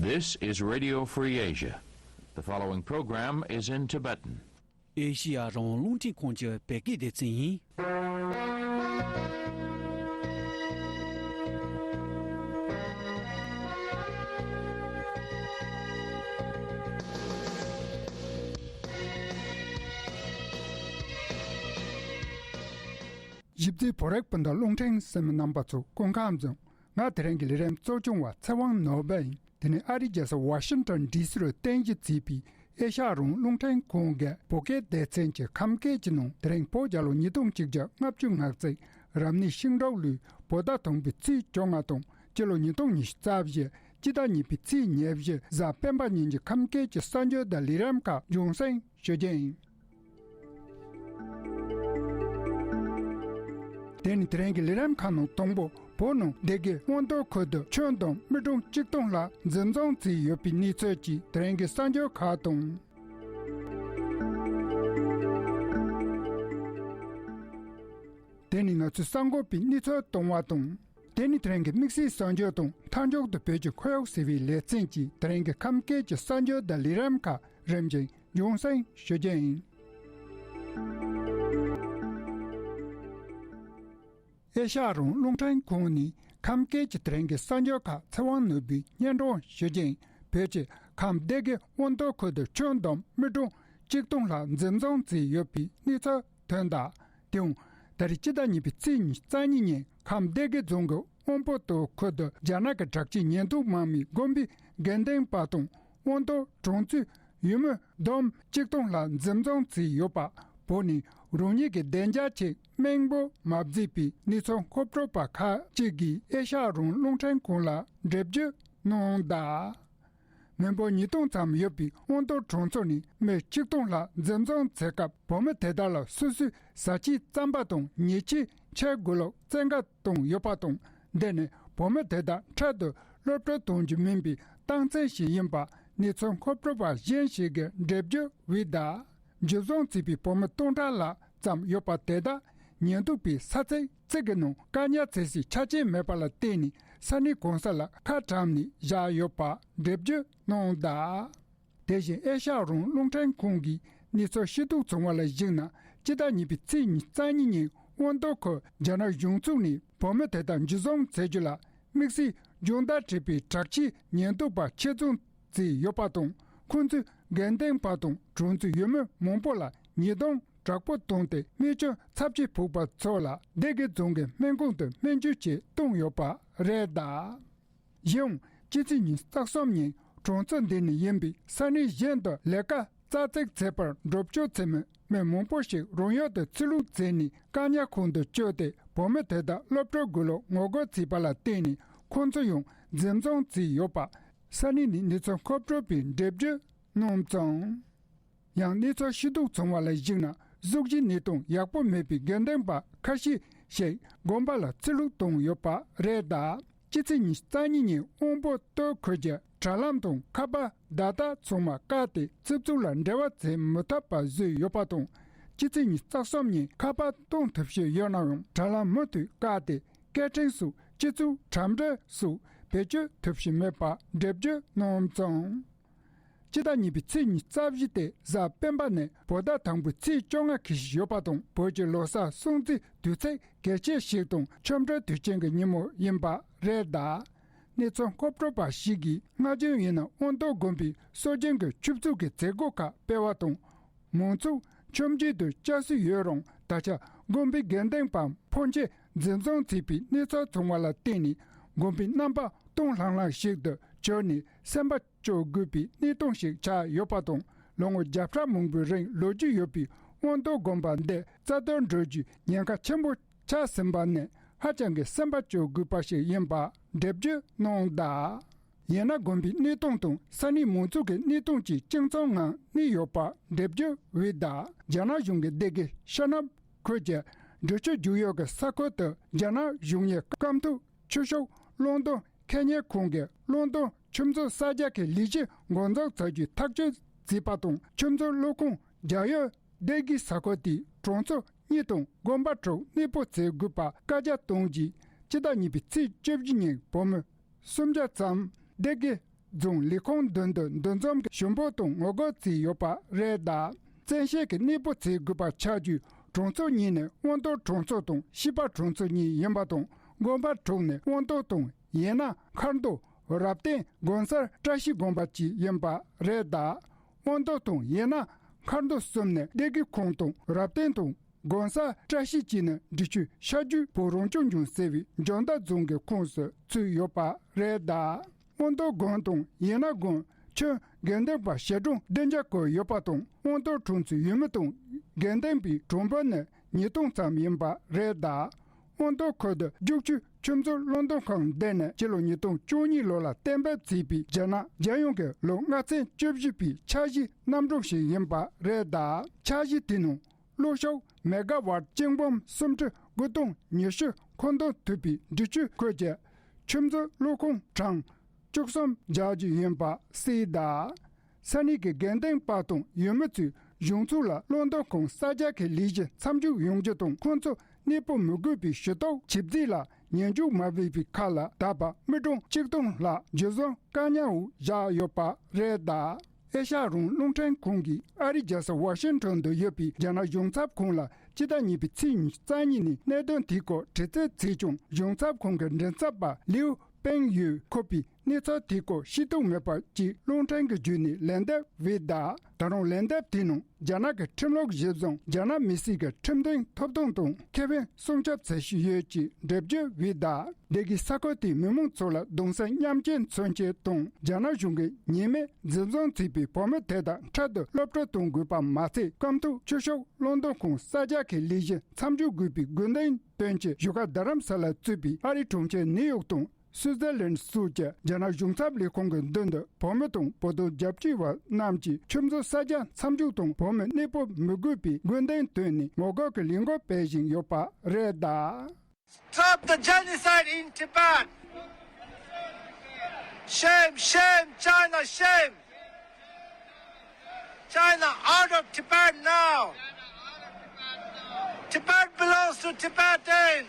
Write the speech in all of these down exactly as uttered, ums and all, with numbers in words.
This is Radio Free Asia. The following program is in Tibetan. ཨེ་ཤི་ཡ་རང་དབང་རླུང་འཕྲིན་ཁང་གི་བོད་སྐད་སྡེ་ཚན་ཡིན། ཞིབ་འཚོལ་བོད་རིགས་སྤུན་ཟླ་རླུང་འཕྲིན་གསན་མི་རྣམ་པ་ཚོ་སྐུ་ཁམས་བཟང་། ང་དེ་རིང་གི་ལས་རིམ་གཙོ་སྐྱོང་བ་ཚེ་དབང་ནོར་བུ་ཡིན། དེ་ནི་ཨ་རིའི་རྒྱལ་ས་ཝ་ཤིང་ཊོན་ཌི་སི་རུ་རྟེན་གཞི་བྱས་པའི་ཨེ་ཤ་ཡ་རང་དབང་རླུང་འཕྲིན་ཁང་གི་བོད་སྐད་སྡེ་ཚན་གྱི་ཁམས་སྐད་ཀྱི་ནང་དེ་རིང་བོད་རྒྱལ་ལོ་ཉིས་སྟོང་གཅིག་བརྒྱ་ལྔ་བཅུ་ང་གཅིག་རབ་གནས་ཤིང་འབྲུག་ལོའི་བོད་ཟླ་དང་པོའི་ཚེས་བཅོ་ལྔ་དང་སྤྱི་ལོ་ཉིས་སྟོང་ཉི་ཤུ་རྩ་བཞི་སྤྱི་ཟླ་གཉིས་པའི་ཚེས་ཉེར་བཞི་གཟའ་སྤེན་པ་ཉིན་གྱི་ཁམས་སྐད་ཀྱི་གསར་འགྱུར་དང་ལས་རིམ་ཁག་རྒྱང་སྲིང་ཞུ་རྒྱུ་ཡིན། དེ་ནི་དེ་རིང་གི་ལས་རིམ་ཁག་ནང་དང་པོ། བོད་ནང་སྡེ་དགེ་དབང་རྡོར་ཁུལ་དུ་ཁྱོན་བསྡོམས་མི་གྲངས་གཅིག་སྟོང་ལྷག་འཛིན་བཟུང་བྱས་ཡོད་པའི་གནས་ཚུལ་གྱི་དེ་རིང་གི་གསར་འགྱུར་ཁག་དང་། དེ་ནི་ང་ཚོའི་གསར་འགོད་པའི་གནས་ཚུལ་གཏོང་བ་དང་། དེ་ནི་དེ་རིང་གི་དམིགས་བསལ་གསར་འགྱུར་དང་མཐའ་མཇུག་ཏུ་བོད་ཀྱི་ཁོར་ཡུག་ཟེར་བའི་ལེ་ཚན་གྱི་དེ་རིང་གི་ཁམས་སྐད་ཀྱི་གསར་འགྱུར་དང་ལས་རིམ་ཁག་རིམ་བཞིན་རྒྱང་སྲིང་ཞུ་རྒྱུ་ཡིན། ཨེ་ཤ་ཡ་རང་དབང་རླུང་འཕྲིན་ཁང་ནས་ཁམས་སྐད་ཀྱི་དེ་རིང་གི་གསར་འགྱུར་ཁག་ཚེ་དབང་ནོར་བུས་སྙན་སྒྲོན་ཞུ་རྒྱུ་ཡིན། བོད་ཀྱི་ཁམས་སྡེ་དགེ་དབང་རྡོར་ཁུལ་དུ་ཁྱོན་བསྡོམས་མི་གྲངས་གཅིག་སྟོང་ལྷག་འཛིན་བཟུང་བྱས་ཡོད་པའི་གནས་ཚུལ་ཐོན་གདའ། དེའང་ད་རེས་སྤྱི་ཟླ་གཉིས་པའི་ཚེས་ཉི་ཤུ་རྩ་གཉིས་ཉིན་ཁམས་སྡེ་དགེ་རྫོང་གི་དབང་པོ་ཏོ་ཁུལ་དུ་རྒྱ་ནག་གི་དྲག་ཆས་ཉེན་རྟོག་དམག་མིས་དགོན་པའི་དགེ་འདུན་པ་དང་དབང་རྡོར་གྲོང་ཚོའི་ཡུལ་མི་བསྡོམས་གཅིག་སྟོང་ལྷག་འཛིན་བཟུང་བྱས་ཡོད་པ། བོད་ནས་རང་ཉིད་ཀྱི་བདེ་འཇགས་ཆེད་མི་འབོད་མ་བྱས་པའི་གནས་ཚུལ་མཁོ་སྤྲོད་པ་ཁག་ཅིག་གིས་ཨེ་ཤ་ཡ་རང་དབང་རླུང་འཕྲིན་ཁང་ལ་འགྲེལ་བརྗོད་གནང་གདའ། མི་འབོར་ཉིས་སྟོང་ཙམ་ཡོད་པའི་དབང་རྡོར་གྲོང་ཚོ་ནས་མི་གཅིག་སྟོང་ལྷག་འཛིན་བཟུང་བྱས་སྐབས། བོད་མི་དེ་དག་ལ་སོ་སོའི་བཟའ་ཆས་རྩམ་པ་དང་ཉལ་ཆས་ཁྱེར་དགོས་ལུགས་བཙན་བཀའ་བཏང་ཡོད་པ་དང་། འདི་ནི་བོད་མི་དེ་དག་འཕྲལ་དུ་གློད་བཀྲོལ་གཏོང་རྒྱུ་མིན་པའི་རྟགས་མཚན་ཞིག་ཡིན་པ་གནས་ཚུལ་མཁོ་སྤྲོད་པ་གཞན་ཞིག་གིས་འགྲེལ་བརྗོད་འབུལ་གདའ། འཛིན་བཟུང་བྱས་པའི་བོད་མི་སྟོང་ཕྲག་ལྷག་ཙམ་ཡོད་པ་དེ་དག་ཉེན་རྟོག་པས་ས་ཚིགས་གཅིག་གི་ནང་བཀག་ཉར་བྱེད་སའི་ཆ་རྐྱེན་མེད་པ་ལ་བརྟེན་ནས་ས་གནས་གང་ས་ལ་ཁ་བཀྲམ་ནས་བཞག་ཡོད་པ་འགྲེལ་བརྗོད་གནང་གདའ། དེ་བཞིན་ཨེ་ཤ་ཡ་རང་དབང་རླུང་འཕྲིན་ཁང་གིས་གནས་ཚུལ་ཤེས་རྟོགས་བྱུང་བ་ལ་གཞིགས་ན། སྤྱི་ཟླ་གཉིས་པའི་ཚེས་ཉི་ཤུ་རྩ་གཉིས་ཉིན་དབང་རྡོར་ཁུལ་རྒྱ་ནག་གཞུང་ཚབ་ནས་བོད་མི་དེ་དག་འཛིན་བཟུང་བྱེད་རྒྱུ་ལ་དམིགས་བསལ་སྦྱོང་བརྡར་བྱས་པའི་དྲག་ཆས་ཉེན་རྟོག་པ་ཆེད་འཛིན་བྱས་ཡོད་པ་དང་། ཁོང་ཚོས་དགེ་འདུན་པ་དང་གྲོང་ཚོའི་ཡུལ་མི་མང་པོ་ལ་ཉེས་རྡུང་དྲག་པོ་བཏང་སྟེ། རྨས་སྐྱོན་ཚབས་ཆེ་ཕོག་པ་ཚོ་ལ་སྡེ་དགེ་རྫོང་གི་སྨན་ཁང་དུ་སྨན་བཅོས་ཆེད་བཏང་ཡོད་པ་རེད་གདའ། གཞན་ཡང་། ཕྱི་ཚེས་ཉི་ཤུ་རྩ་གསུམ་ཉིན་གྲོང་ཚོ་འདི་ནས་ཡིན་པའི་ས་གནས་གཞན་དུ་ལས་ཀ་རྩ་རྩེག་བྱེད་པར་འགྲོ་སྐྱོད་བྱེད་མི་མི་མང་པོ་ཞིག་རང་ཡུལ་དུ་ཚུར་ལོག་བྱས་ནས། བཀག་ཉར་ཁང་དུ་བསྐྱོད་དེ། བོད་མི་དེ་དག་གློད་བཀྲོལ་དགོས་ལུགས་ངོ་རྒོལ་བྱས་པ་ལ་བརྟེན་ནས། ཁོང་ཚོ་ཡང་འཛིན་བཟུང་བྱས་ཡོད་པ་ས་གནས་ནས་གནས་ཚུལ་མཁོ་སྤྲོད་པས་འགྲེལ་བརྗོད་གནང་སོང་། ཡང་གནས་ཚུལ་ཤེས་རྟོགས་བྱུང་བ་ལ་གཞིགས་ན། གཟུགས་གཞིའི་གནས་སྟངས་ཡག་པོ་མེད་པའི་དགེ་འདུན་པ་ཁ་ཤས་ཤིག་དགོན་པ་ལ་ཚུར་ལོག་བཏང་ཡོད་པ་རེད་གདའ། སྤྱི་ཚེས་ཉི་ཤུ་རྩ་གཉིས་ཉིན་དབང་པོ་སྟོད་ཁུལ་གྱི་དྲ་ལམ་དང་ཁ་པར་བརྡ་རྟགས་ཚང་མ་བཀག་སྟེ། རྩིབ་ཚུགས་ལ་འབྲེལ་བ་བྱེད་མི་ཐུབ་པ་བཟོས་ཡོད་པ་དང་། སྤྱི་ཚེས་ཉི་ཤུ་རྩ་གསུམ་ཉིན་ཁ་པར་གཏོང་ཐུབ་བཞིན་ཡོད་ན་ཡང་། དྲ་ལམ་མུ་མཐུད་བཀག་སྟེ། སྐད་འཕྲིན་སོགས་སྤྱི་ཚོགས་དྲ་འབྲེལ་སོགས་བེད་སྤྱོད་ཐུབ་བཞིན་མེད་པ་འགྲེལ་བརྗོད་གནང་སོང་། སྤྱི་ཟླ་གཉིས་པའི་ཚེས་ཉི་ཤུ་རྩ་བཞི་སྟེ་གཟའ་སྤེན་པ་ནས་བོད་ཟླ་དང་པོའི་ཚེས་བཅོ་ལྔ་འཁེལ་བཞིན་ཡོད་པ་དང་། བོད་ཀྱི་ལོ་གསར་སྲུང་བརྩིའི་དུས་ཚིགས་གལ་ཆེ་ཞིག་དང་། ཆོ་འཕྲུལ་དུས་ཆེན་གྱི་ཉིན་མོ་ཡིན་པ་རེད་གདའ། གནས་ཚུལ་མཁོ་སྤྲོད་པ་ཞིག་གིས། སྔ་རྗེས་ཡིན་ན་དབང་རྡོར་དགོན་པའི་སྲོལ་རྒྱུན་གྱི་ཆོས་ཚོགས་ཀྱི་མཛད་སྒོ་ཁག་སྤེལ་བ་དང་། མང་ཚོགས་ཆོས་བརྒྱུད་དུ་བཅར་སྲོལ་ཡོད་རུང་། ད་ཆ་དགོན་པའི་དགེ་འདུན་པ་ཕོན་ཆེ་འཛིན་བཟུང་བྱས་པའི་གནས་ཚུལ་བྱུང་བ་ལ་བརྟེན་ནས། དགོན་པའི་རྣམ་པ་སྟོང་ལྷང་ལྷང་ཞིག་ཏུ་གྱུར་ནས། སེམས་པ་སྐྱོ་དགོས་པའི་གནས་སྟངས་ཤིག་ཆགས་ཡོད་པ་དང་། ལོ་ངོ་བརྒྱ་ཕྲག་མང་པོའི་རིང་ལོ་རྒྱུས་ཡོད་པའི་དབང་རྡོར་དགོན་པ་འདི་རྩ་དོན་འགྲོ་རྒྱུའི་ཉེན་ཁ་ཆེན་པོ་ཆགས་ཟིན་པ་ནི་ཧ་ཅང་གི་སེམས་པ་སྐྱོ་དགོས་པ་ཞིག་ཡིན་པ་འགྲེལ་བརྗོད་གནང་གདའ། ཡིན་ན་དགོན་པའི་གནས་སྟངས་དང་ས་གནས་མང་ཚོགས་ཀྱི་གནས་སྟངས་བཅས་གཅིག་མཚུངས་ངང་གནས་ཡོད་པ་འགྲེལ་བརྗོད་འོས་གདའ། རྒྱ་ནག་གཞུང་གིས་སྡེ་དགེ་ཤར་ནུབ་ཁུལ་གྱི་འབྲི་ཆུ་རྒྱུག་ཡུལ་གྱི་ས་ཁུལ་དུ་རྒྱ་ནག་གཞུང་གཉེར་སྐམ་ཐུག་ཆུ་ཤུགས་གློག་འདོན་ཁེ་གཉེར་ཁང་གིས་གློག་འདོན་ཆུ་མཛོད་གསར་རྒྱག་གི་ལས་གཞི་འགོ་འཛུགས་བྱ་རྒྱུའི་ཐག་གཅོད་བྱས་པ་དང་། ཆུ་མཛོད་གློག་ཁང་རྒྱག་ཡུལ་སྡེ་དགེ་ས་ཁུལ་དེའི་གྲོང་ཚོ་གཉིས་དང་དགོན་པ་དྲུག་གནས་སྤོ་བྱེད་དགོས་པ་བཀའ་རྒྱ་བཏང་རྗེས། སྤྱི་ཟླ་གཉིས་པའི་ཚེས་བཅུ་བཞི་ཉིན་བོད་མི་སུམ་བརྒྱ་ཙམ་སྡེ་དགེ་ རྫོང་ལས་ཁུངས་མདུན་དུ་འདུ་འཛོམས་ཀྱི་ཞུ་འབོད་དང་ངོ་རྒོལ་བྱས་ཡོད་པ་རེད་གདའ། བཙན་ཤེད་ཀྱིས་གནས་སྤོ་བྱེད་དགོས་པ་ཆགས་རྒྱུའི་གྲོང་ཚོ་གཉིས་ནི་དབང་རྡོར་གྲོང་ཚོ་དང་ཤེས་དཔལ་གྲོང་ཚོ་གཉིས་ཡིན་པ་དང་། དགོན་པ་དྲུག་ནི་དབང་རྡོར་དང་ཡན་ན་མཁར་རྡོ། རབ་བརྟན། དགོན་གསར་བཀྲ་ཤིས་དགོན་པ་བཅས་ཡིན་པ་རེད་གདའ། དབང་རྡོར་དང་ཡན་ན་མཁར་རྡོ་གསུམ་ནི་སྡེ་དགེ་ཁོངས་དང་། རབ་བརྟན་དང་དགོན་གསར་བཀྲ་ཤིས་བཅས་ནི་འབྲི་ཆུའི་ཤར་རྒྱུད་བོད་རང་སྐྱོང་ལྗོངས་ཟེར་བའི་འཇོ་མདའ་རྫོང་གི་ཁོངས་སུ་ཚུད་ཡོད་པ་རེད་གདའ། དབང་རྡོར་དགོན་དང་ཡན་ན་དགོན་ཆེན་དགེ་འདུན་པ་ཞལ་གྲངས་བདུན་བརྒྱ་བཀོད་ཡོད་པ་དང་། དབང་རྡོར་གྲོང་ཚོའི་ཡུལ་མི་དང་དགེ་འདུན་པའི་གྲངས་འབོར་ནི་ཉིས་སྟོང་ཙམ་ཡིན་པ་རེད་གདའ། དབང་རྡོར་ཁུལ་དུ་རྒྱུག་ཆུའི་ཆུ་མཛོད་བློ་འདོན་ཁང་འདི་ནི་སྤྱི་ལོ་ཉིས་སྟོང་བཅུ་གཉིས་ལོ་ལ་གཏན་འབེབས་བྱས་པའི་རྒྱ་ནག་རྒྱལ་ཡོངས་ཀྱི་ལོ་ལྔ་ཚན་བཅུ་བཞི་པའི་འཆར་གཞིའི་རྣམ་གྲངས་ཤིག་ཡིན་པ་རེད་གདའ། འཆར་གཞི་དེའི་ནང་གློག་ཤུགས་མེ་ག་ཝཊ་གཅིག་འབུམ་སུམ་ཁྲི་དགུ་སྟོང་ཉི་ཤུ་མཁོ་འདོན་ཐུབ་པའི་འབྲི་ཆུའི་ཁུལ་གྱི་ཆུ་མཛོད་གློག་ཁུངས་གྲངས་བཅུ་གསུམ་རྒྱག་རྒྱུ་ཡིན་པ་གསལ་གདའ། ས་གནས་ཀྱི་དགེ་འདུན་པ་དང་ཡུལ་མི་ཚོས་གཞུང་ཚོགས་ལ་བློ་འདོན་ཁང་གསར་རྒྱག་གི་ལས་གཞི་མཚམས་འཇོག་ཡོང་རྒྱུ་དང་། ཁོང་ཚོ་གནས་སྤོ་མི་དགོས་པའི་ཞུ་གཏུག་བྱས་རྗེས་ལ་ཉན་འཇུག་མ་བྱས་པའི་ཁ་ལ་ད་བར་མི་གྲངས་ཆིག་སྟོང་ལྷག་འཇུ་བཟུང་བཀག་ཉར་འོག་བཞག་ཡོད་པ་རེད་གདའ། ཨེ་ཤ་ཡ་རང་དབང་རླུང་འཕྲིན་ཁང་གིས་ཨ་རིའི་རྒྱལ་ས་ཝ་ཤིང་ཊོན་དུ་ཡོད་པའི་རྒྱ་ནག་གཞུང་ཚབ་ཁང་ལ་སྤྱི་ཟླ་གཉིས་པའི་ཚེས་ཉི་ཤུ་རྩ་གཉིས་ཉིན་གནད་དོན་དེའི་སྐོར་དྲི་རྩད་བྱས་ཀྱང་། གཞུང་ཚབ་ཁང་གི་མགྲིན་ཚབ་པ་ལིའུ་པེང་ཡུས་ཁོ་པའི་གནས་ཚུལ་དེའི་སྐོར་ཤེས་རྟོགས་མེད་པ་ཅིག་རླུང་འཕྲིན་གྱི་བརྒྱུད་ནས་ལན་འདེབས་འབུལ་གདའ། ད་རུང་ལན་འདེབས་དེའི་ནང་རྒྱ་ནག་གི་ཁྲིམས་ལུགས་གཞིར་བཟུང་རྒྱ་ནག་མི་སེར་གྱི་ཁྲིམས་དོན་ཐོབ་ཐང་དང་ཁེ་ཕན་སྲུང་སྐྱོབ་བྱེད་བཞིན་ཡོད་ཅེས་འགྲེལ་བརྗོད་འབུལ་གདའ། སྡེ་དགེ་ས་ཁུལ་དེའི་མི་མང་ཚོ་ལ་གདུང་སེམས་མཉམ་སྐྱེད་མཚོན་ཆེད་དང་། རྒྱ་ནག་གཞུང་གིས་ཉེས་མེད་འཛིན་བཟུང་བྱས་པའི་བོད་མི་དེ་དག་འཕྲལ་དུ་གློད་བཀྲོལ་གཏོང་དགོས་པ་མ་ཟད། སྐམ་ཐུག་ཆུ་ཤུགས་བློ་འདོན་ཁང་གསར་རྒྱག་གི་ལས་གཞི་མཚམས་འཇོག་དགོས་པའི་དགོས་འདུན་བཏོན་ཆེད་བཞུགས་སྒར་རྡ་རམ་ས་ལར་གཙོས་པའི་ཨ་རིའི་གྲོང་ཁྱེར་ནིའུ་ཡོག་དང་སུའུ་ཙེར་ལན་སོགས་ཀྱི་རྒྱ་ནག་གཞུང་ཚབ་ལས་ཁང་གི་མདུན་དུ་བོད་མི་དང་བོད་དོན་རྒྱབ་སྐྱོར་བ་རྣམས་ཀྱིས་ཆུ་མཛོད་གསར་རྒྱག་མཚམས་འཇོག་དང་བོད་མི་གནས་སྤོ་མི་དགོས་པའི་དགོས་འདུན་བཏོན་ནས་ངོ་རྒོལ་གྱི་ལས་འགུལ་སྤེལ་བཞིན་ཡོད་པ་རེད་གདའ། Stop the genocide in Tibet! Shame, shame, China, shame! China, out of Tibet now! Tibet belongs to Tibetan!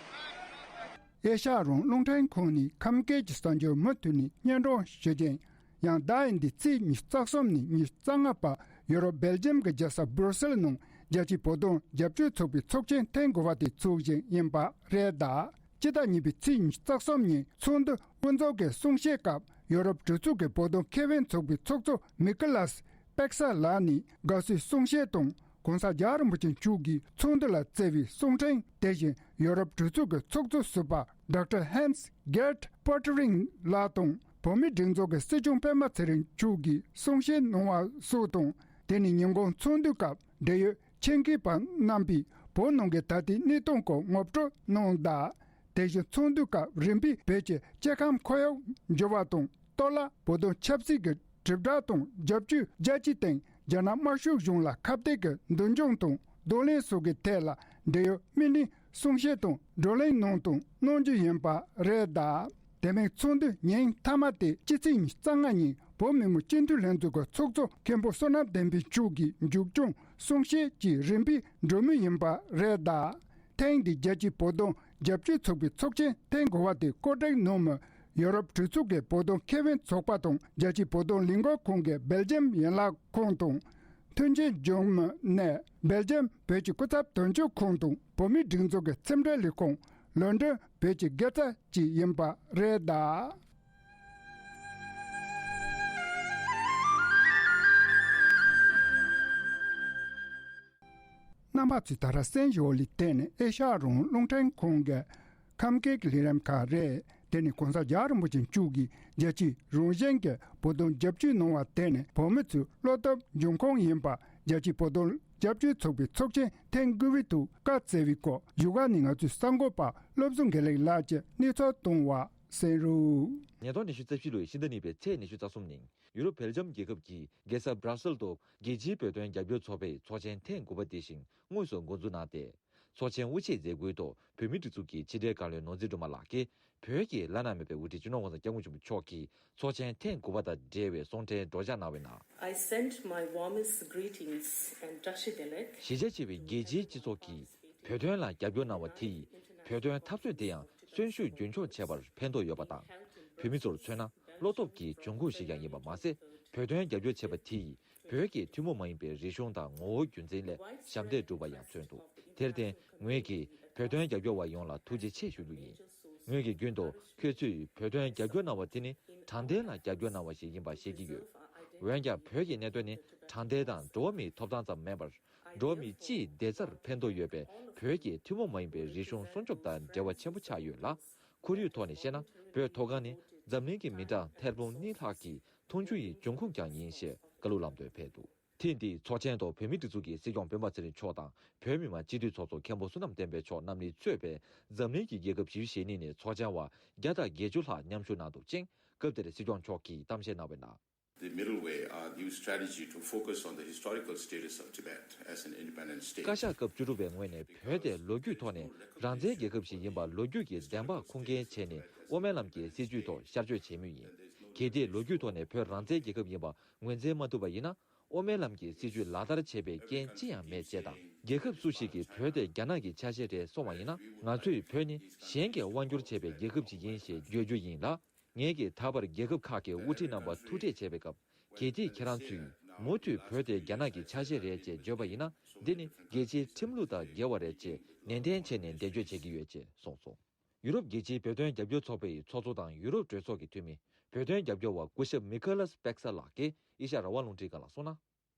ཨེ་ཤ་ཡ་རང་དབང་རླུང་འཕྲིན་ཁང་ནས་ཁམས་སྐད་ཀྱི་གསར་འགྱུར་མུ་མཐུད་ནས་སྙན་སྒྲོན་ཞུ་རྒྱུ་ཡིན། ཡང་ཟླ་འདིའི་ཚེས་ཉི་ཤུ་རྩ་གསུམ་ནས་ཉི་ཤུ་རྩ་ལྔ་བར་ཡུ་རོབ་སྦེལ་ཇམ་གྱི་རྒྱལ་ས་སྦྲུ་སེལ་ནང་རྒྱལ་སྤྱིའི་བོད་དོན་རྒྱབ་སྐྱོར་ཚོགས་པའི་ཚོགས་ཆེན་ཐེངས་དགུ་པ་དེ་འཚོགས་བཞིན་ཡིན་པ་རེད་གདའ། སྤྱི་ཟླ་གཉིས་པའི་ཚེས་ཉི་ཤུ་རྩ་གསུམ་ཉིན་ཚོགས་འདུ་དབུ་འཛུགས་ཀྱི་གསུང་བཤད་སྐབས་ཡུ་རོབ་གྲོས་ཚོགས་ཀྱི་བོད་དོན་ཁེ་ཕན་ཚོགས་པའི་ཚོགས་གཙོ་མི་ཀི་ལཱས་པེག་ས་ལགས་ནས་དགའ་བསུའི་གསུང་བཤད་དང་། ྋགོང་ས་རྒྱལ་བ་རིན་པོ་ཆེ་མཆོག་གིས་ཚོགས་འདུ་ལ་བསྩལ་བའི་གསུང་འཕྲིན། དེ་བཞིན་ཡུ་རོབ་གྲོས་ཚོགས་ཀྱི་ཚོགས་གཙོ་ཟུར་པ་ཌོག་ཊར་ཧན་སི་གེར་ཊི་པོ་ཊེ་རིང་ལགས་དང་། བོད་མིའི་སྒྲིག་འཛུགས་ཀྱི་སྲིད་སྐྱོང་སྤེན་པ་ཚེ་རིང་མཆོག་གིས་གསུང་བཤད་གནང་བ་སོགས་དང་། དེ་ནས་ཉིན་གུང་ཚོགས་འདུའི་སྐབས་འབྲེལ་ཡོད་ཆེད་མཁས་པ་རྣམ་པས་བོད་ནང་གི་ད་ལྟའི་གནས་སྟངས་སྐོར་ངོ་སྤྲོད་གནང་གདའ། དེ་བཞིན་ཚོགས་འདུའི་སྐབས་རིམ་པས་བོད་ཀྱི་སྐྱེ་ཁམས་ཁོར་ཡུག་འགྱུར་བ་དང་། གཏོར་བརླག་བོད་དོན་ཆབ་སྲིད་ཀྱི་དྲིལ་བསྒྲགས་དང་རྒྱབ་སྐྱོར་རྒྱ་སྤྱིའི་སྟེང་རྒྱ་ནག་དམར་ཤོག་གཞུང་ལ་ཁ་གཏད་ཀྱི་མདུན་ལྗོངས་དང་གདོང་ལེན་སོགས་ཀྱི་ཐད་ལ་འབྲེལ་ཡོད་སྨིན་གླིང་གསུང་བཤད་དང་བགྲོ་གླེང་གནང་དང་གནང་རྒྱུ་ཡིན་པ་རེད་གདའ། དེ་མིན་ཚོགས་འདུའི་ཉིན་མཐའ་མ་དེ་སྤྱི་ཚེས་ཉི་ཤུ་རྩ་ལྔ་ཉིན་བོད་མི་མང་སྤྱི་འཐུས་ལྷན་ཚོགས་ཀྱི་ཚོགས་གཙོ་མཁན་པོ་བསོད་ནམས་བསྟན་འཕེལ་མཆོག་གིས་མཇུག་སྐྱོང་གསུང་བཤད་ཀྱི་རིམ་པས་འགྲོ་མུས་ཡིན་པ་རེད་གདའ། ཐེངས་འདིའི་རྒྱལ་སྤྱིའི་བོད་དོན་རྒྱབ་སྐྱོར་ཚོགས་པའི་ཚོགས་ཆེན་ཐེངས་དགུ་པ་དེ་གོ་སྒྲིག་གནང་མི་ཡོ་རོབ་གྲོས་ཚོགས་ཀྱི་བོད་དོན་ཁེ་ཕན་ཚོགས་པ་དང་། རྒྱལ་སྤྱིའི་བོད་དོན་ལས་འགུལ་ཁང་གི་སྦེལ་ཇམ་ཡན་ལག་ཁང་དང་། མཐུན་རྐྱེན་འབྱུང་མི་ནས་སྦེལ་ཇམ་བོད་ཀྱི་སྐུ་ཚབ་དོན་གཅོད་ཁང་དང་། བོད་མིའི་སྒྲིག་འཛུགས་ཀྱི་ཁྲིམས་འབྲེལ་ལས་ཁུངས་ལོན་ཌོན་བོད་ཀྱི་དགེ་རྩ་བཅས་ཡིན་པ་རེད་གདའ། རྣམ་པ་ཚོས་ད་ར་གསན་བཞིན་པ་ལ་བརྟེན་ནས་ཨེ་ཤ་ཡ་རང་དབང་རླུང་འཕྲིན་ཁང་གི་ཁམས་སྐད་ཀྱི་ལས་རིམ་ཁག་རེད། དེ་ནི་གོང་ས་རྒྱལ་བ་རིན་པོ་ཆེ་མཆོག་གིས་རྒྱལ་སྤྱིའི་རང་བཞིན་གྱི་བོད་དོན་རྒྱབ་སྐྱོར་གནང་བར་བརྟེན་ནས་བོད་མི་ཚོའི་བློ་སྟོབས་འབྱུང་ཁུངས་ཡིན་པ་རྒྱལ་སྤྱིའི་བོད་དོན་རྒྱབ་སྐྱོར་ཚོགས་པའི་ཚོགས་ཆེན་ཐེངས་དགུ་པའི་ཐོག་བཀའ་སྩལ་བའི་སྐོར་བཞུགས་སྒར་ནས་ང་ཚོའི་གསར་འགོད་པ་བློ་བཟང་དགེ་ལེགས་ལགས་ཀྱིས་གནས་ཚུལ་བཏང་བ་གསན་རོགས། ཉིས་སྟོང་ཉི་ཤུ་རྩ་བཞི་ལོའི་ཕྱི་ཟླ་གཉིས་པའི་ཚེས་ཉི་ཤུ་རྩ་གསུམ་ཉིན་ཡུ་རོབ་སྦེལ་ཇམ་རྒྱལ་ཁབ་ཀྱི་རྒྱལ་ས་སྦྲ་སེལ་དུ་རྒྱལ་སྤྱིའི་བོད་དོན་རྒྱབ་སྐྱོར་ཚོགས་པའི་ཚོགས་ཆེན་ཐེངས་དགུ་པ་དེ་བཞིན་དངོས་སུ་འགོ་འཛུགས་གནང་སྟེ། ཚོགས་ཆེན་དབུ་འབྱེད་མཛད་སྒོའི་ཐོག་བོད་མིའི་སྒྲིག་འཛུགས་ཀྱི་ཕྱི་དྲིལ་བཀའ་བློན་ནོར་འཛིན་སྒྲོལ་མ་ལགས་ཀྱིས་བོད་ཀྱི་བླ་ན་མེད་པའི་དབུ་ཁྲིད་སྤྱི་ནོར་༸གོང་ས་༸སྐྱབས་མགོན་ཆེན་པོ་མཆོག་གི་ཚོགས་ཆེན་ཐེངས་དགུ་པ་དང་འབྲེལ་བའི་གསུང་འཕྲིན་སྒྲོག་སྦྱང་གནང་བའི་ནང་། I send my warmest greetings and Drashidilek. གཞིས་ཆགས་ཆེ་བའི་རྒྱལ་སྤྱིའི་སྤྱི་ཚོགས་ཀྱིས་བོད་དོན་ལ་རྒྱབ་སྐྱོར་གནང་བ་དེ་ཡིས་བོད་དོན་འཐབ་རྩོད་དེ་ཡང་གསོན་ཤུགས་རྒྱུན་འཁྱོངས་བྱས་པར་ཕན་ཐོགས་ཡོད་པ་དང་། བོད་མི་ཚོར་མཚོན་ན་ བློ་སྟོབས་ཀྱི་འབྱུང་ཁུངས་ཤིག་ཀྱང་ཡིན་པ་མ་ཟད། བོད་དོན་རྒྱབ་སྐྱོར་བྱས་པ་དེ་ཡིས་བོད་ཀྱི་ཐུན་མོང་མ་ཡིན་པའི་རིག་གཞུང་དང་ངོ་བོ་རྒྱུ་མཚན་ལས་ཞབས་འདེགས་བསྒྲུབས་པ་ཡང་མཚོན་འདུག་དེར་བརྟེན་ངོས་ཀྱིས་བོད་དོན་རྒྱབ་སྐྱོར་བ་ཡོངས་ལ་ཐུགས་རྗེ་ཆེ་ཞུ་རྒྱུ་ཡིན། ངོས་ཀྱིས་རྒྱུན་དུ་ཁྱོད་ཚོས་བོད་དོན་རྒྱབ་སྐྱོར་གནང་བ་དེ་ནི་དྲང་བདེན་ལ་རྒྱབ་སྐྱོར་གནང་བ་ཞིག་ཡིན་པ་ཤེས་ཀྱི་ཡོད། འོན་ཀྱང་བོད་ཀྱི་གནད་དོན་ནི་དྲང་བདེན་དང་འགྲོ་བ་མིའི་ཐོབ་ཐང་ཙམ་མིན་པར། འགྲོ་བ་མིའི་སྤྱིའི་བདེ་རྩར་ཕན་ཐོགས་ཡོད་པའི་བོད་ཀྱི་ཐུན་མོང་མ་ཡིན་པའི་རིག་གཞུང་སྲུང་སྐྱོབ་དང་འབྲེལ་བ་ཆེན་པོ་ཆགས་ཡོད་ལ། ཁོར་ཡུག་ཐོག་ནས་བཤད་ན། བོད་མཐོ་སྒང་ནི་འཛམ་གླིང་གི་མི་གྲངས་ཐེར་འབུམ་གཉིས་ལྷག་གི་འཐུང་ཆུ་ཡི་འབྱུང་ཁུངས་ཀྱང་ཡིན་ཞེས་བཀའ་སློབ་ལམ་སྟོན་ཕེབས་འདུག་ཐེངས་འདིའི་ཚོགས་ཆེན་ཐོག་བོད་མིའི་སྒྲིག་འཛུགས་ཀྱི་སྲིད་སྐྱོང་སྤེན་པ་ཚེ་རིང་མཆོག་དང་། བོད་མི་མང་སྤྱི་འཐུས་ཚོགས་གཙོ་མཁན་པོ་བསོད་ནམས་བསྟན་འཕེལ་མཆོག་རྣམ་གཉིས་གཙོས་པའི་འཛམ་གླིང་གི་རྒྱལ་ཁབ་བཞི་བཅུ་ཞེ་གཉིས་ནས་ཚོགས་ཆེན་བ་བརྒྱ་དང་བརྒྱད་ཅུ་ལྷག་མཉམ་ཞུགས་གནང་འདུག་ཅིང་། སྐབས་དེར་སྲིད་སྐྱོང་མཆོག་གིས་གཏམ་བཤད་གནང་བའི་ནང་། The middle way, our new strategy to focus on the historical status of Tibet as an independent state. བཀའ་ཤག་སྐབས་བཅུ་དྲུག་པའི་ངོས་ནས་བོད་དེ་ལོ་རྒྱུས་ཐོག་ནས་རང་བཙན་རྒྱལ་ཁབ་ཞིག་ཡིན་པ་ལོ་རྒྱུས་ཀྱི་བདེན་དཔང་ཁུངས་སྐྱེལ་བྱས་ནས་དབུ་མའི་ལམ་གྱི་སྲིད་བྱུས་ཐོག་ཤར་བསྐྱོད་བྱེད་མུས་ཡིན། གལ་ཏེ་ལོ་རྒྱུས་ཐོག་ནས་བོད་རང་བཙན་རྒྱལ་ཁབ་ཡིན་པ་ངོས་འཛིན་མ་ཐུབ་པ་ཡིན་ན། དབུ་མའི་ལམ་གྱི་སྲིད་བྱུས་ལག་བསྟར་བྱེད་པའི་རྐྱེན་ཅི་ཡང་མེད་ཅེས་དང་། རྒྱལ་ཁབ་སུ་ཞིག་གིས་བོད་དེ་རྒྱ་ནག་གི་ཆ་ཤས་རེད་གསུངས་པ་ཡིན་ན། ང་ཚོས་བོད་ནི་གཞན་གྱིས་དབང་བསྒྱུར་བྱས་པའི་རྒྱལ་ཁབ་ཅིག་ཡིན་ཞེས་བརྗོད་རྒྱུ་ཡིན་ལ། ངེད་ཀྱིས་ད་བར་རྒྱལ་ཁབ་ཁག་གི་དབུ་ཁྲིད་རྣམ་པ་ཐུག་འཕྲད་བྱས་པའི་སྐབས། གལ་ཏེ་ཁྱེད་རང་ཚོས་མུ་མཐུད་བོད་དེ་རྒྱ་ནག་གི་ཆ་ཤས་རེད་ཅེས་བརྗོད་པ་ཡིན་ན། འདི་ནི་རྒྱལ་སྤྱིའི་ཁྲིམས་ལུགས་དང་འགལ་བ་རེད་ཅེས་ནན་ཏན་བྱས་ནས་འགྲེལ་བརྗོད་བྱེད་ཀྱི་ཡོད་ཅེས་གསུངས་སོང་། ཡུ་རོབ་རྒྱལ་སྤྱིའི་བོད་དོན་རྒྱབ་སྐྱོར་ཚོགས་པའི་ཚོགས་གཙོ་དང་ཡུ་རོབ་གྲོས་ཚོགས་ཀྱི་འཐུས་མི། བོད་དོན་རྒྱབ་སྐྱོར་བ་སྐུ་ཞབས་མི་ཁ་ལ་སི་པེག་ས་ལགས་ཀྱིས་ཨེ་ཤ་ཡ་རང་དབང་རླུང་འཕྲིན་ཁང་ལ་གསུངས་ན།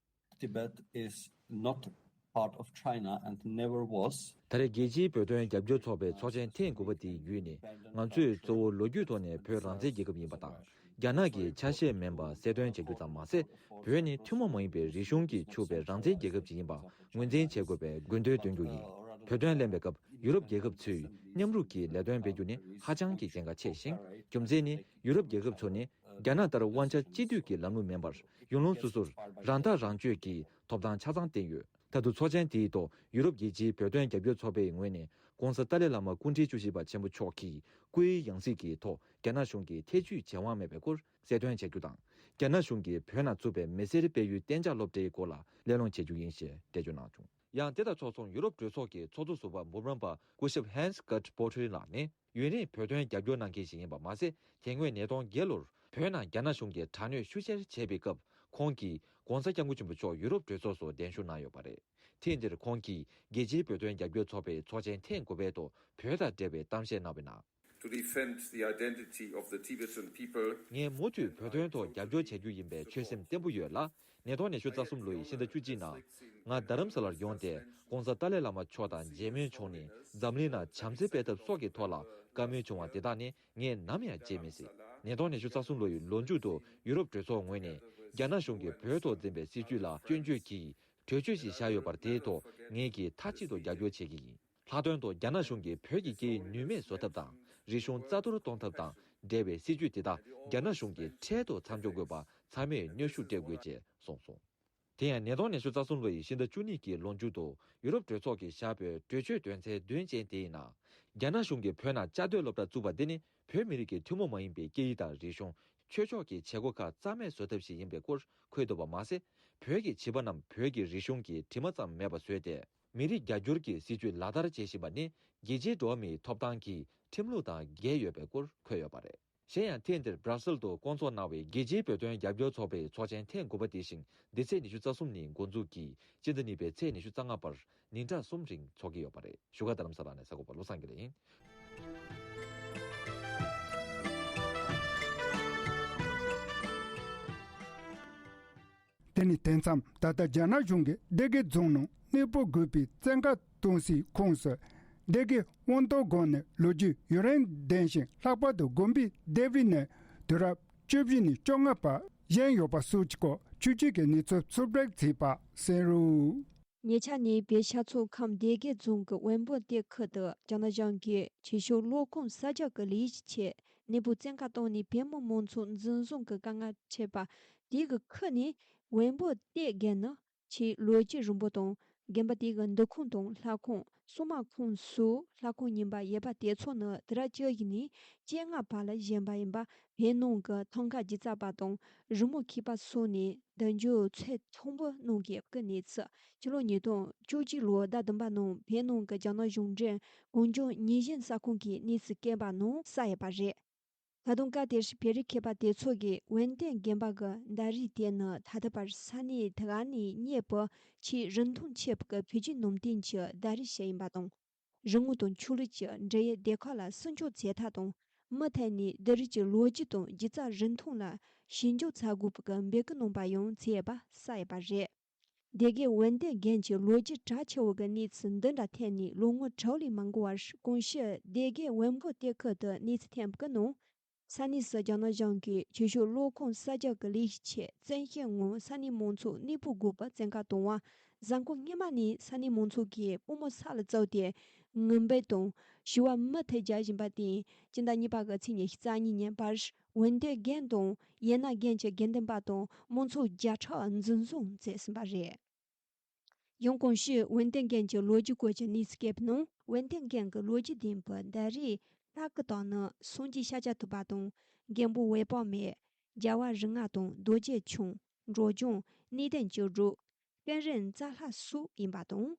Tibet is not part of China and never was. ད་རེས་རྒྱལ་སྤྱིའི་བོད་དོན་རྒྱབ་སྐྱོར་ཚོགས་པའི་ཚོགས་ཆེན་ཐེངས་དགུ་པ་དེའི་བརྒྱུད་ནས། ང་ཚོས་གཙོ་བོ་ལོ་རྒྱུས་ཐོག་ནས་བོད་རང་བཙན་རྒྱལ་ཁབ་ཡིན་པ་དང་། རྒྱ་ནག་གི་ཆ་ཤས་མིན་པ་གསལ་སྟོན་བྱ་རྒྱུ་ཙམ་མ་ཟད། བོད་ནི་ཐུན་མོང་མ་ཡིན་པའི་རིག་གཞུང་གིས་ཕྱུག་པའི་རང་བཙན་རྒྱལ་ཁབ་ཅིག་ཡིན་པ་ངོས་འཛིན་བྱེད་དགོས་པའི་དགོས་འདུན་འདོན་རྒྱུ་ཡིན། བོད་དོན་གླེང་བའི་སྐབས་ཡུ་རོབ་རྒྱལ་ཁབ་ཚོས་མཉམ་རུབ་ཀྱིས་ལས་དོན་སྤེལ་རྒྱུ་ནི་ཧ་ཅང་གི་གལ་འགངས་ཆེ་ཞིང་། རྒྱུ་མཚན་ནི་ཡུ་རོབ་རྒྱལ་ཁབ་ཚོ་ནི་རྒྱ་ནག་ལྟར་དབང་ཆ་གཅིག་སྡུད་ཀྱི་ལམ་ལུགས་མིན་པར། ཡུལ་ལུང་སོ་སོར་རང་ཐག་རང་གཅོད་ཀྱི་ཐོབ་ཐང་ཆ་ཚང་བསྟན་ཡོད། ད་དུང་ཚོགས་ཆེན་དེའི་ཐོག་ཡུ་རོབ་རྒྱལ་སྤྱིའི་བོད་དོན་རྒྱབ་སྐྱོར་ཚོགས་པའི་ངོས་ནས་༧གོང་ས་ཏཱ་ལའི་བླ་མ་སྐུ་ཕྲེང་བཅུ་བཞི་པ་ཆེན་པོ་མཆོག་གི་སྐུའི་ཡང་སྲིད་ཀྱི་ཐོག་རྒྱ་ནག་གཞུང་གིས་ཐེ་བྱུས་བྱེད་དབང་མེད་པའི་སྐོར་གསལ་སྟོན་བྱ་རྒྱུ་དང་། རྒྱ་ནག་གཞུང་གིས་བོད་ནང་བཙུགས་པའི་མི་སེར་སྤེལ་ཡུལ་གཏན་འཇགས་སློབ་གྲྭའི་སྐོར་ལ་གླེང་སློང་བྱ་རྒྱུ་ཡིན་ཞེས་འགྲེལ་བརྗོད་གནང་བྱུང་། ཡང་དེ་དང་ཕྱོགས་མཚུངས་ཡུ་རོབ་གྲོས་ཚོགས་ཀྱི་ཚོགས་གཙོ་ཟུར་པ་འབུམ་རམས་པ་སྐུ་ཞབས་Hans Gert Pöttering ལགས་ནི། ཡུན་རིང་བོད་དོན་རྒྱབ་སྐྱོར་གནང་མཁན་ཞིག་ཡིན་པ་མ་ཟད། དེ་སྔོན་ཉིས་སྟོང་བརྒྱད་ལོར་བོད་ནང་རྒྱ་ནག་གཞུང་གིས་དྲག་གནོན་ཤུགས་ཆེར་བྱས་པའི་སྐབས། ཁོང་གིས་༧གོང་ས་༧སྐྱབས་མགོན་ཆེན་པོ་མཆོག་ཡུ་རོབ་གྲོས་ཚོགས་སུ་གདན་ཞུ་གནང་ཡོད་པ་རེད། ཐེངས་འདིར་ཁོང་གིས་རྒྱལ་སྤྱིའི་བོད་དོན་རྒྱབ་སྐྱོར་ཚོགས་པའི་ཚོགས་ཆེན་ཐེངས་དགུ་པའི་ཐོག་བོད་དང་འབྲེལ་བའི་གཏམ་བཤད་གནང་བའི་ནང་། To defend the identity of the Tibetan people. ངས་མུ་མཐུད་བོད་དོན་ཐོག་རྒྱབ་སྐྱོར་བྱ་རྒྱུ་ཡིན་པའི་ཆོད་སེམས་བརྟན་པོ་ཡོད་ལ། ཉིས་སྟོང་ཉི་ཤུ་རྩ་གསུམ་ལོ་ཡི་ཕྱི་ཟླ་བཅུ་གཅིག་ནང་། ང་རྡ་རམ་ས་ལར་ཡོང་སྟེ་༧གོང་ས་ཏཱ་ལའི་བླ་མ་མཆོག་དང་མཇལ་མོལ་བྱུང་ནས། འཛམ་གླིང་ནང་བྱམས་བརྩེ་སྤེལ་ཐབས་སོགས་ཀྱི་ཐོག་ལ་བཀའ་མོལ་བྱུང་བ་དེ་དག་ནི་ངས་ནམ་ཡང་བརྗེད་མི་སྲིད། ཉིས་སྟོང་ཉི་ཤུ་རྩ་གསུམ་ལོ་ཡི་ལོ་མཇུག་ཏུ་ཡུ་རོབ་གྲོས་ཚོགས་ངོས་ནས་རྒྱ་ནག་གཞུང་གིས་བོད་ཐོག་འཛིན་པའི་སྲིད་བྱུས་ལ་སྐྱོན་བརྗོད་ཀྱིས་གྲོས་ཆོད་ཞིག་བཞག་ཡོད་པར། དེའི་ཐོག་ངེད་ཀྱིས་མཐའ་གཅིག་ཏུ་རྒྱབ་སྐྱོར་བྱེད་ཀྱི་ཡིན། ལྷག་དོན་དུ་རྒྱ་ནག་གཞུང་གིས་བོད་ཀྱི་སྐད་ཡིག་ནུས་མེད་བཟོ་ཐབས་དང་། རིག་གཞུང་རྩ་གཏོར་གཏོང་ཐབས་དང་འབྲེལ་བའི་སྲིད་བྱུས་དེ་དག་རྒྱ་ནག་གཞུང་གིས་འཕྲལ་དུ་མཚམས་འཇོག་དགོས་པ་ཚང་མས་གནོན་ཤུགས་སྤྲད་དགོས་ཅེས་གསུངས་སོང་། དེ་ཡང་ཉིས་སྟོང་ཉི་ཤུ་རྩ་གསུམ་ལོ་ཡི་ཕྱི་ཟླ་བཅུ་གཉིས་ཀྱི་ལོ་མཇུག་ཏུ་ཡུ་རོབ་གྲོས་ཚོགས་ཀྱིས་བཞག་པའི་གྲོས་ཆོད་དོན་ཚན་བདུན་ཅན་དེའི་ནང་། རྒྱ་ནག་གཞུང་གིས་བོད་ནང་བཅའ་སྡོད་སློབ་གྲྭ་བཙུགས་པ་འདི་ནི་བོད་མི་རིགས་ཀྱི་ཐུན་མོང་མ་ཡིན་པའི་སྐད་ཡིག་དང་རིག་གཞུང་། ཆོས་ཕྱོགས་ཀྱི་བྱེད་སྒོ་ཁག་རྩ་མེད་བཟོ་ཐབས་ཤིག་ཡིན་པའི་སྐོར་འཁོད་འདུག་པ་མ་ཟད། བོད་ཀྱི་བྱིས་པ་རྣམས་བོད་ཀྱི་རིག་གཞུང་གི་དྲི་མ་ཙམ་མེད་པ་བཟོས་ཏེ། མི་རིགས་རྒྱ་སྒྱུར་གྱི་སྲིད་བྱུས་ལག་བསྟར་བྱེད་བཞིན་པ་ནི་རྒྱལ་སྤྱིའི་འགྲོ་བ་མིའི་ཐོབ་ཐང་གི་ཁྲིམས་ལུགས་དང་འགལ་ཡོད་པའི་སྐོར་འཁོད་ཡོད་པ་རེད། གཞན་ཡང་ཐེངས་འདིར་སྦྲ་སེལ་དུ་བསྐོང་ཚོགས་གནང་བའི་རྒྱལ་སྤྱིའི་བོད་དོན་རྒྱབ་སྐྱོར་ཚོགས་པའི་ཚོགས་ཆེན་ཐེངས་དགུ་པ་དེ་བཞིན་འདི་ཚེས་ཉི་ཤུ་རྩ་གསུམ་ཉིན་འགོ་འཛུགས་ཀྱིས་སྤྱི་ཟླ་གཉིས་པའི་ཚེས་ཉི་ཤུ་རྩ་ལྔ་བར་ཉིན་གྲངས་གསུམ་རིང་འཚོགས་ཀྱི་ཡོད་པ་རེད། བཞུགས་སྒར་རྡ་རམ་ས་ལ་ནས་གསར་འགོད་པ་བློ་བཟང་དགེ་ལེགས་ཡིན། དེ་ནི་དེང་མཚམས་ད་ལྟ་རྒྱ་ནག་གཞུང་གིས་སྡེ་དགེ་རྫོང་ནང་གནས་སྤོ་དགོས་པའི་བཙན་བཀའ་གཏོང་སའི་ཁོངས་སུ། སྡེ་དགེ་དབང་ཐང་དགོན་ནས་ལོ་རྒྱུས་ཡུན་རིང་ལྡན་ཞིང་། ལྷག་པར་དུ་དགོན་པའི་ལྡེབས་རིས་ནས་དུས་རབས་བཅུ་བཞི་ནས་བཅོ་ལྔ་བར་བཞེངས་ཡོད་པ་སོགས་ཀྱི་སྐོར་ཆོས་བརྒྱུད་ཀྱི་གནས་ཚུལ་ཕྱོགས་བསྒྲིགས་བྱས་པ་གསན་རོགས། ཉེ་ཆར་ནས་བོད་ཤར་མཚོ་ཁམས་སྡེ་དགེ་རྫོང་གི་བོན་པོ་སྡེ་ཁུལ་དུ་རྒྱ་ནག་གཞུང་གིས་བྱེད་ཕྱོགས་བློས་ཁོང་གསར་རྒྱག་གི་ལས་གཞི་ཆེད་གནས་སྤོ་བཙན་བཀའ་བཏང་ནས་བོད་མི་མང་ཚོགས་འཛིན་བཟུང་གི་དཀའ་ངལ་འཕྲད་པ། དེ་གི་ཁུལ་ནས་བོན་པོ་སྡེ་དགེ་ནི་ཆེས་ལོ་རྒྱུས་རིང་པོ་དང་། དགོན་པ་དེ་གི་འདུ་ཁང་དང་ལྷ་ཁང་། སྲུང་མ་ཁང་སོགས་ལྷ་ཁང་རྙིང་པ་ཡོད་པ་དེ་ཚོ་ནི་དུས་རབས་བཅུ་བཞི་ནས་བཅོ་ལྔ་བར་ལ་བཞེངས་པ་ཡིན་པ། བོད་ནང་གི་ཐང་ག་སྒྱུ་རྩལ་པ་དང་རི་མོ་མཁས་པ་སོགས་ནས་མདུན་ཅོག་ཚོད་མཐོན་པོ་གནང་གི་ཡོད་པའི་གནས་ཚུལ། ཕྱི་ལོ་ཉིས་སྟོང་བཅུ་གཅིག་ལོའི་ཟླ་བདུན་པ་ནང་བོད་ནང་གི་རྒྱ་ནག་གཞུང་འབྲེལ་གངས་ལྗོངས་ཉིན་བཞིན་གསར་ཁང་གིས་གནས་ཚུལ་བཀོད་པ་ནང་གསལ་ཡོད་པ་རེད། ད་དུང་སྐབས་དེར་བོད་རིགས་མཁས་པ་དེ་ཚོ་གིས་ཝན་ཏན་དགོན་པ་གི་ཟླ་རིས་དེ་ནི་ད་ལྟ་བར་ས་གནས་དེ་ག་ནས་རྙེད་པའི་ཆེས་རིན་ཐང་ཆེ་བའི་བོད་བརྒྱུད་ནང་བསྟན་གྱི་ཟླ་རིས་ཤིག་ཡིན་པ་དང་། རི་སྔོ་དང་ཆོས་ལུགས་ཀྱི་འབྲེལ་ཡོད་སྡེ་ཁག་ལ་སྲུང་སྐྱོབ་བྱེད་ཐབས་དང་། མུ་མཐུད་ནས་འདི་རིགས་ཀྱི་ལོ་རྒྱུས་དང་སྒྱུ་རྩལ་རིན་ཐང་ལ་ཞིབ་འཇུག་བྱ་དགོས་པའི་འབོད་སྐུལ་གནང་པ་ཡང་བྱས་པ་གསལ་ཡོད་པ་རེད། སྡེ་དགེ་ཝན་ཏན་དགོན་གྱི་ལོ་རྒྱུས་གྲགས་ཆེ་བོ་གི་གནས་ཚུལ་འདི་འདྲ་ཐད་ནས་ལོ་ངོ་དྲུག་ལས་མ་འགོར་བར་གོང་ཞུས་སྡེ་དགེ་ཝན་པོ་གཏེར་ཁུལ་དུ་གནས་ཚུལ་ཐོན་པའི་ནང་། ས་གནས་སུ་རྒྱ་ནག་གཞུང་གིས་ཆོས་ཕྱོགས་སློབ་ཁང་གསར་རྒྱག་གི་ལས་གཞི་ཆེད་བཙན་ཤེད་ངང་ས་གནས་མང་ཚོགས་གནས་སྤོ་དགོས་པའི་བཙན་བཀའ་བཏང་བ། གཟའ་འཁོར་སྔོན་མ་ནས་ས་གནས་མང་ཚོགས་ཀྱིས་པུས་མོ་ས་ལ་བཙུགས་ཏེ་ངུ་འབོད་དང་ཞུ་བ་མུ་མཐུད་རྒྱག་བཞིན་པ་དེས་སྤྱི་ཟླ་གཉིས་པ་གི་ཚེས་ཉི་ཤུ་རྩ་གཉིས་ཉིན་པར་ཝན་ཏན་དགོན་དང་ཡེ་ན་དགོན་གྱི་དགེ་འདུན་པ་དང་མང་ཚོགས་བརྒྱ་ཕྲག་འཛིན་བཟུང་མཛད་ཟིན་པ་རེད། ཡང་གོང་ཞུས་ཝན་ཏན་དགོན་གྱི་ལོ་རྒྱུས་སྐོར་གྱི་གནས་ཚུལ་བཀོད་པའི་ནང་། ཝན་ཏན་དགོན་གྱི་ལོ་རྒྱུས་ལྡན་པའི་ཟླ་རིས་ལྷ་སྐུ་དང་ནི་སངས་རྒྱས་ཤཱཀྱ་ཐུབ་པ་དང་། མགོན་པོ་འོད་དཔག་མེད། རྒྱལ་བ་རིགས་ལྔ་དང་རྡོ་རྗེ་འཆང་། འགྲོ་འཇམ། གནས་བརྟན་བཅུ་དྲུག། ཀུན་རིག་རྩ་ལྷ་སོགས་ཡིན་པ་དང་།